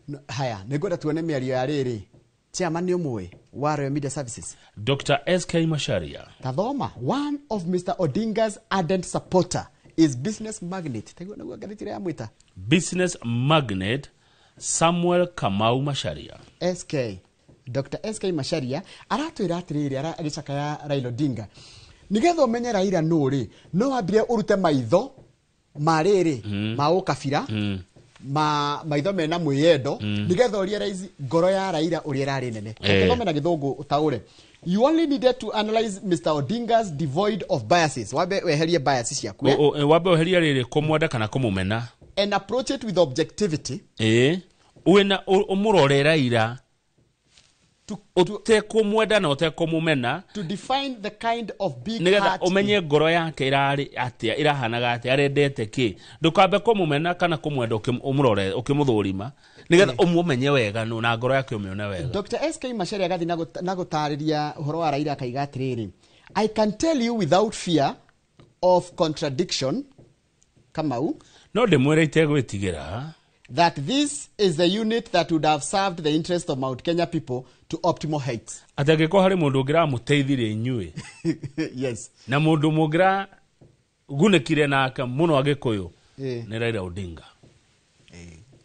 No, haya, nĩ ngwenda tuone mĩario ya rĩrĩ chairman nĩ ũmũĩ wa Royal Media Services, Dr. SK Macharia. Tathoma, one of Mr. Odinga's ardent supporter is business magnate, taiguo naguo ngathĩti ĩrĩa yamwĩta. Business magnate Samuel Kamau Macharia. SK, Dr. SK Macharia aratwĩra atĩrĩrĩ, agĩcakaya Raila Odinga, nĩgetha ũmenye Raila nũ rĩ, no wambire ũrute maitho ma rĩrĩ ma ũkabira, ma maitho mena mwĩyendo, nĩgetha ũrealize ngoro ya Raila ũrĩa ĩrarĩ nene. Reke thome na gĩthũngũ ũtaũre. You only needed to analyze Mr. Odinga's devoid of biases, wambe weherie biases ciaku, eh? Wambe weherie rĩrĩ kũmwenda kana kũmũmena. And approach it with objectivity. Ĩ wĩna ũmũrore Raila Ũtekũmwenda na ũtekũmũmena. To define the kind of big Nĩgetha heart. ũmenye ngoro yake ĩrarĩ atĩa, ĩrahanaga atĩa, arendete kĩ. Ndũkambe kũmũmena kana kũmwenda ũmũrore ũkĩmũthũrima, nĩgetha ũmũmenye wega nũ na ngoro yake ũmĩone wega. Dr. SK Macharia agathiĩ na gũtarĩria ũhoro wa Raila akaiga atĩrĩrĩ, I can tell you without fear of contradiction, Kamau, No ndĩmwĩre itegwĩtigĩra, that this is the unit that would have served the interest of Mount Kenya people to optimal heights. Atĩ angĩkorwo harĩ mũndũ ũngĩramũteithirie inyuĩ, na mũndũ mũngĩragunĩkire nake mũno Agĩkũyũ, nĩ Raila Odinga.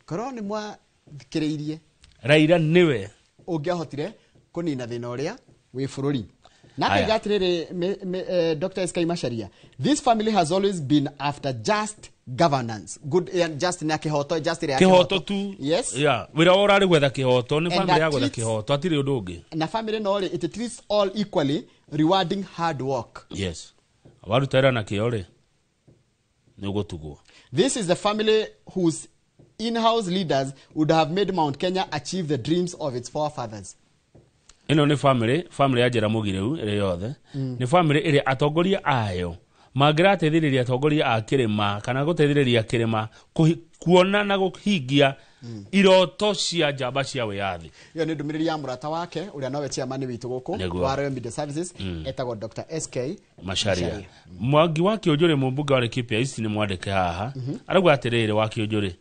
Korwo nĩ mwathikĩrĩirie, Raila nĩwe ũngĩahotire kũnina thĩna ũrĩa wĩ bũrũri. Na Aya. akaiga atĩrĩrĩ, Dr. SK Macharia, this family has always been after just governance, good just na kĩhoto, just ĩrĩa ya Kĩhoto tu. Yes. Yeah, wĩra wao ũrarĩ gwetha kĩhoto, nĩ And family that ya gwetha treats- kĩhoto, hatirĩ ũndũ ũngĩ. Na family no rĩ, it treats all equally, rewarding hard work. Yes, waruta wĩra na kĩo rĩ, nĩ ũgũtugwo. This is the family whose in-house leaders would have made Mount Kenya achieve the dreams of its forefathers. Ĩno nĩ family ya Jaramogi rĩu ĩrĩ yothe. Nĩ family ĩrĩa atongoria ayo mangĩrateithĩrĩria atongoria a kĩrĩma kana gũteithĩrĩria kĩrĩma kuona na kũhingia iroto cia njamba cia wĩyathi. Ĩyo nĩ ndũmĩrĩri ya mũrata wake ũrĩa nowe chairman witũ gũkũ Nĩguo. wa Royal Media Services, etagwo Dr. SK Macharia. Mwangi wa Kĩũnjũrĩ, mũmbunge wa Laikipia East, nĩ mwandĩke haha, arauga atĩrĩrĩ, wa Kĩũnjũrĩ,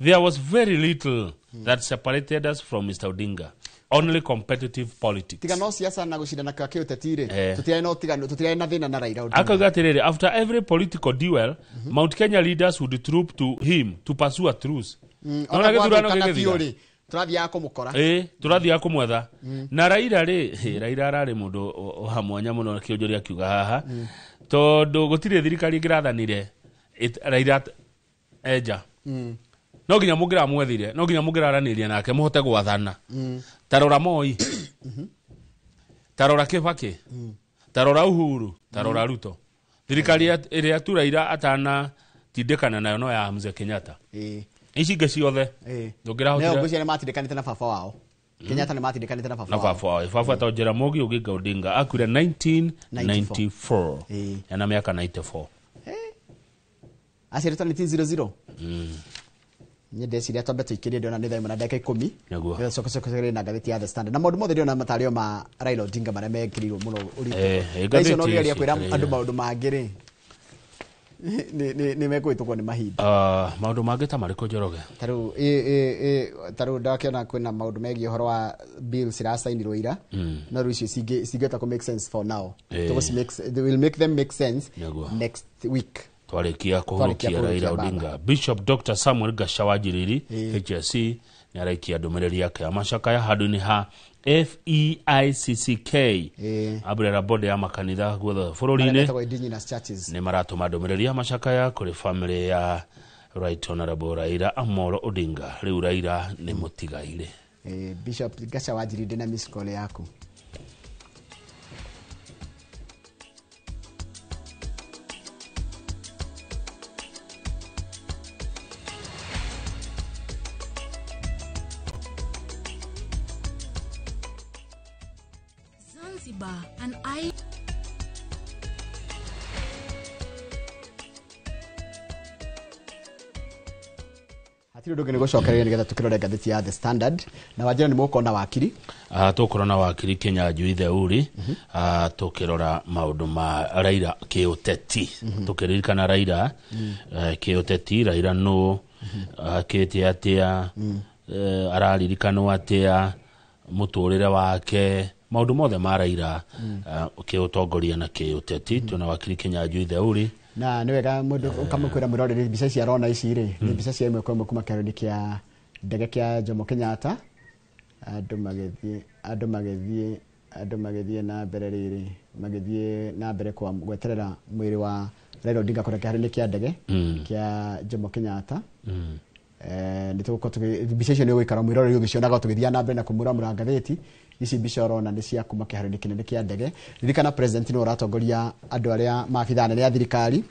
there was very little that separated us from Mr. Odinga, only competitive politics. Tiga no siasa na gũcindana kwa kĩũteti rĩ, tũtirarĩ na ũtiganu, tũtirarĩ na thĩna na Raila Odinga. Akauga atĩrĩrĩ, after every political duel, Mount Kenya leaders would troop to him to pursue a truce. Nona Ona gĩthurano gwathũkana gĩgĩthira. biũ rĩ, tũrathiaga kũmũkora. Ĩ, tũrathiaga kũmwetha. Na Raila rĩ, hĩ, Raila ararĩ mũndũ wa mwanya mũno, Kĩũnjũrĩ akiuga haha, tondũ gũtirĩ thirikari ĩngĩrathanire Raila enja. No nginya mũngĩramwethire, no nginya mũngĩraranĩria nake mũhote gwathana. Ta rora Moi, ta rora Kibaki, ta rora Uhuru, ta rora Ruto. Thirikari ĩrĩa tu Raila atanatindĩkana nayo no ya Mzee Kenyatta. Ici ingĩ ciothe Nĩo ndũngĩrahotire. ngwĩciria nĩ matindĩkanĩte na baba wao. Kenyatta nĩ matindĩkanĩte na baba Na wao. baba wao. Baba etagwo Jaramogi Oginga Odinga, akuire 1994, ena mĩaka 94. Aciarĩtwo 1900. Niĩ ndeciria twambe tũikĩrie, ndĩrona nĩ thaa 1 na ndagĩka 10. Nĩguo. Coke na ngathĩti ya The Standard na maũndũ mothe ndĩrona matarĩo ma Raila Odinga marĩa mekĩrĩirwo mũno ũritũ. Thaa icio no Ngathĩti ũgeria ici kwĩra cikarĩire. andũ maũndũ mangĩ rĩ, nĩ mekũhĩtũkwo nĩ mahinda. Ah, maũndũ mangĩ ta marĩkũ, Njoroge? Tarĩu ndakĩona kwĩna maũndũ megiĩ ũhoro wa bills iracainirwo ira, no rĩu icio cingĩhota kũ make sense for now. They will make them make sense next week. Twarĩkia Twarĩkia kũhurukia kũhurukia Raila baba. Odinga, Bishop Dr. Samuel Gacha Njiriri HSC nĩ araikia ndũmĩrĩri yake ya macakaya handũ-inĩ ha FEICCK, umbrella board ya makanitha guothe Marĩa bũrũri-inĩ. metagwo indigenous churches. Nĩ maratũma ndũmĩrĩri ya macakaya kũrĩ family ya Right Honorable Raila Amolo Odinga. Rĩu Raila nĩ mũtigaire. Bishop Gacha Wanjiri, ndĩna miss call yaku. Zanzibar, and I. Hatirĩ ũndũ ũngĩ nĩ gũcokereria nĩgetha tũkĩrore ngathĩti ya The Standard na Wanjĩra nĩ mũkona wakiri. Tũkorwo na wakiri Kĩnyanjui Theuri, tũkĩrora maũndũ ma Raila kĩũteti, tũkĩririkana Raila, kĩũteti, Raila nũ, akĩte atĩa, araririkanwo atĩa, mũtũrĩre wake, maũndũ mothe ma Raila, kĩũtongoria na kĩũteti. Twĩna wakiri Kĩnyanjui Theuri. Na nĩ wega mũndũ ũkamũkwĩra mwĩroreri mbica ici arona ici rĩ, nĩ mbica cia ĩmwe kwa ĩmwe kuma kĩharo-inĩ kĩa ndege kĩa Jomo Kenyatta, andũ magĩthiĩ na mbere rĩrĩ, magĩthiĩ na mbere kwa gweterera mwĩrĩ wa Raila Odinga kũrĩa kĩharo-inĩ kĩa ndege kĩa Jomo Kenyatta. Nĩ tũgũkorwo mbica icio nĩ ũgũikara mwĩroreri ũgĩcionaga tũgĩthiĩ na mbere na kũmũramũra ngathĩti ici. Mbica ũrona nĩ cia kuma kĩharo-inĩ kĩnene kĩa ndege. Ririkana president nĩwe ũratongoria andũ arĩa maabithaa anene a thirikari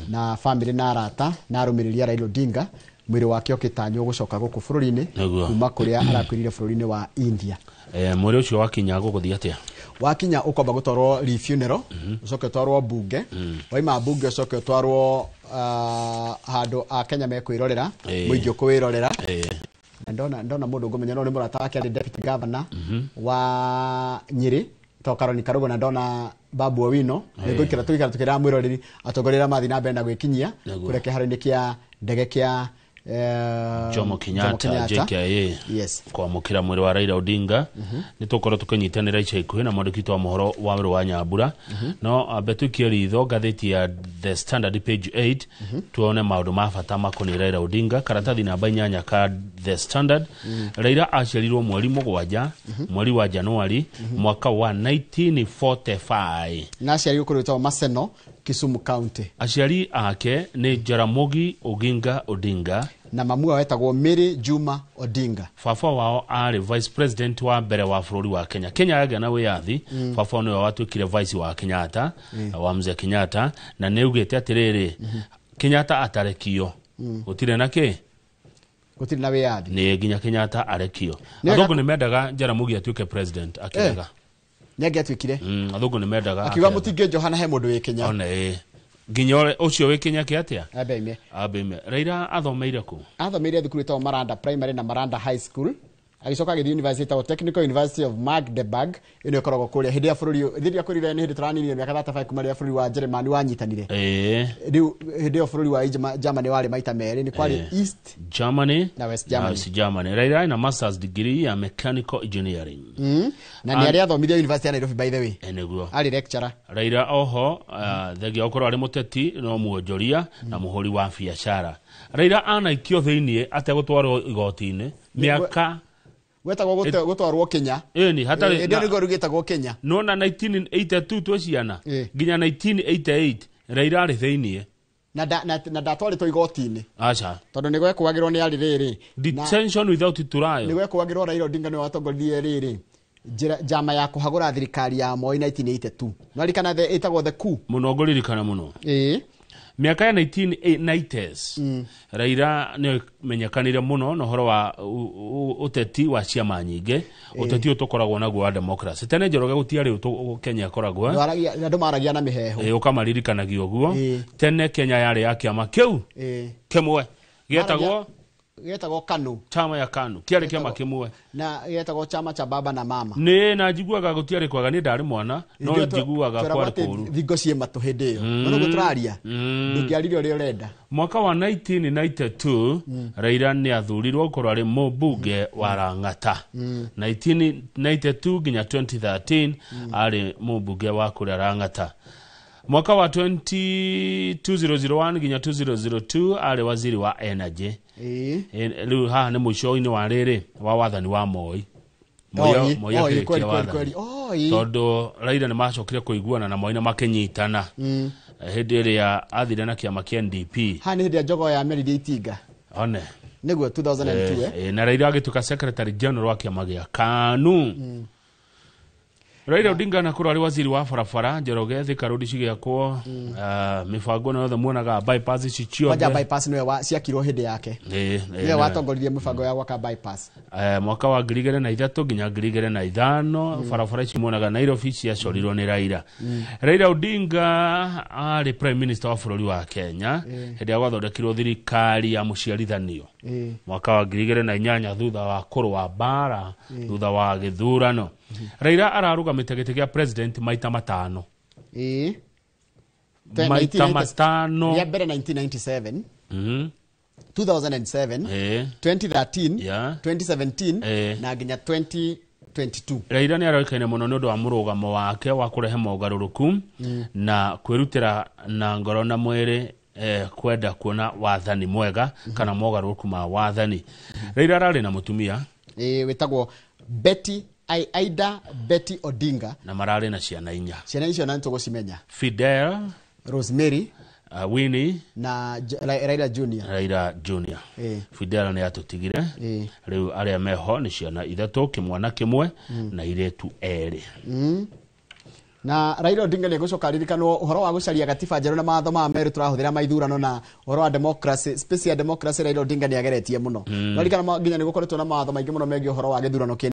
na family na arata na arũmĩrĩri a Raila Odinga Mwĩrĩ wake ũkĩtanywo gũcoka gũkũ bũrũri-inĩ kuma kũrĩa arakwĩrire bũrũri-inĩ wa India. Mwĩrĩ ũcio wakinya gũgũthiĩ atĩa? Wakinya ũkwamba gũtwarwo re-funeral, ũcoke ũtwarwo mbunge, waima mbunge ũcoke ũtwarwo handũ a Kenya mekwĩrorera, mũingĩ ũkũwĩrorera. Na ndona mũndũ ngũmenya no nĩ mũrata wake arĩ deputy governor wa Nyĩrĩ to Karoni Karugo, na ndona Babu Owino. Nĩngũikara tũgĩikara tũkĩraga mwĩroreri atongoria arĩa mathiĩ na mbere na gwĩkinyia kũrĩa kĩharo-inĩ kĩa ndege kĩa Jomo Kenyatta JKIA. Yes. Kwamũkĩra mwĩrĩ wa Raila Odinga. Nĩ tũkorwo tũkĩnyitanĩra ica ikuhĩ na mwandĩki witũ wa mohoro wa Wĩrũ wa Nyambura. No ambe tũikie ritho ngathĩti ya The Standard page 8 tuone maũndũ ma bata makoniĩ Raila Odinga. Karatathi namba 8 ka The Standard. Raila aciarirwo mweri 7 mweri wa Januari mwaka wa 1945. Na aciarirwo kũrĩa gwĩtagwo Maseno, Kisumu County. Aciari ake nĩ Jaramogi Oginga Odinga na mamu wao etagwo Mary Juma Odinga. Baba wao arĩ vice president wa mbere wa bũrũri wa Kenya. Kenya yagĩa na wĩyathi, baba wao nĩwe watuĩkire vice wa Kenyatta, wa mzee Kenyatta, na nĩ augĩte atĩrĩrĩ, Kenyatta atarekio gũtirĩ na kĩ, gũtirĩ na wĩyathi, nĩ nginya Kenyatta arekio. Athũngũ nĩ mendaga Jaramogi atuĩke president, akĩrega. Nĩ angĩatuĩkire. Athũngũ nĩ mendaga, akiuga mũtingĩnjoha na he mũndũ wĩ Kenya. One nginya ũcio wĩ Kenya kĩ atĩa? Ambe. Raila athomeire kũ? Athomeire thukuru ĩtagwo Maranda Primary na Maranda High School. Agĩcoka agĩthiĩ university ĩtagwo Technical University of Magdeburg, ĩno ĩkoragwo kũrĩa hĩndĩ ya bũrũri, hĩndĩ ya kũrire nĩ hĩndĩ tũraninire mĩaka 35 kuma rĩrĩa bũrũri wa Germany wanyitanire. Rĩu hĩndĩ ĩyo bũrũri wa Germany warĩ maita merĩ, nĩ kwarĩ East Germany na West Germany. West Germany. Raila ena masters degree ya mechanical engineering. Na nĩ arĩa athomithia University ya Nairobi by the way. Nĩguo. Arĩ lecturer. Raila oho thengia gũkorwo arĩ mũteti no muonjoria na mũhũri wa biacara. Raila anaikio thĩiniĩ ategũtwarwo igoti-inĩ mĩaka wetagwo gũtwarwo Kenya. Ĩni hatarĩ ndio nĩguo rugĩtagwo Kenya. Nona 1982 twĩ ciana nginya 1988 Raila arĩ thĩiniĩ na ndatwarĩtwo igoti-inĩ. Aca. Tondũ nĩ gwekũagĩrwo nĩ arĩ rĩrĩ. Detention without trial. Nĩ gwekũagĩrwo Raila Odinga nĩwe watongoririe rĩrĩ njama ya kũhagũra thirikari ya Moi 1982. Nĩwaririkana ĩtagwo the coup. Mũno ngũririkana mũno. Mĩaka ya 1990s Raila nĩ menyekanire mũno na ũhoro wa ũteti wa ciama nyingĩ, ũteti ũyũ tũkoragwo naguo wa democracy. Tene Njoroge gũtiarĩ Kenya ĩkoragwo, andũ maragia na mĩheho, ũkamaririkanagia ũguo. Tene Kenya yarĩ ya kĩama kĩu kĩmwe gĩetagwo KANU, chama ya KANU, kĩarĩ kĩama kĩmwe na gĩetagwo chama cha baba na mama. Nĩ na njiguaga gũtiarĩ kwega, niĩ ndarĩ mwana no njiguaga kwarĩ kũũru. Thingo ciĩ matũ hĩndĩ ĩyo no nĩguo tũraria, ndũngĩaririe ũrĩa ũrenda. Mwaka wa 1992 Raila nĩ athurirwo gũkorwo arĩ mũmbunge wa Lang'ata. 1992 nginya 2013 arĩ mũmbunge wa kũrĩa Lang'ata. Mwaka wa 2001 nginya 2002 arĩ waziri wa energy. Rĩu haha nĩ mũico-inĩ wa rĩrĩ wa wathani wa Moi. Moi akĩrĩkia wathani. Tondũ Raila nĩ macokire kũiguana na Moi na makĩnyitana hĩndĩ ĩrĩa athire na kĩama kĩa NDP. Haha nĩ hĩndĩ ya Jogoo yameririe itinga. One. Nĩguo 2002 Na Raila agĩtuĩka secretary general wa kĩama gĩa KANU. Raila Odinga na kũrwo arĩ waziri wa barabara Njoroge, Thika Road cigĩakwo, mĩbango ĩno yothe muonaga bypass ici ciothe. Kwanja bypass nĩwe ciakirwo hĩndĩ yake. Nĩwe watongoririe mĩbango ya gwaka bypass. Mwaka wa 2003 nginya 2005 barabara ici muonaga Nairobi ciacorirwo nĩ Raila. Raila Odinga arĩ prime minister wa bũrũri wa Kenya hĩndĩ ĩrĩa gwathondekirwo thirikari ya mũciarithanio mwaka wa 2008 thutha wa kũrũa mbara, thutha wa gĩthurano. Raila ararũgamĩte gĩtĩ kĩa president maita matano. Maita matano. Ya mbere 1997, 2007, 2013, 2017 na nginya 2022. Raila nĩ aroĩkaine mũno nĩ ũndũ wa mũrũgamo wake wa kũrehe mogarũrũku na kwĩrutĩra na ngoro na mwĩrĩ, kwenda kuona wathani mwega kana mogarũrũku ma wathani. Raila ararĩ na mũtumia wĩtagwo Betty Aida Betty Odinga, na mararĩ na ciana inya. Ciana icio na nĩtũgũcimenya. Fidel, Rosemary, Winnie na Raila Junior. Raila Junior. Fidel nĩ atũtigire. Rĩu arĩa meho nĩ ciana ithatũ, kĩmwana kĩmwe na irĩtu erĩ. Na Raila Odinga nĩ egũcoka aririkanwo ũhoro wa gũcaria gatiba njerũ na mawatho ma merũ tũrahũthĩra ma ithurano na ũhoro wa democracy, space ya democracy. Raila Odinga nĩ ageretie mũno. No ririkana nginya nĩ gũkoretwo na mawatho maingĩ mũno megiĩ ũhoro wa gĩthurano kĩna.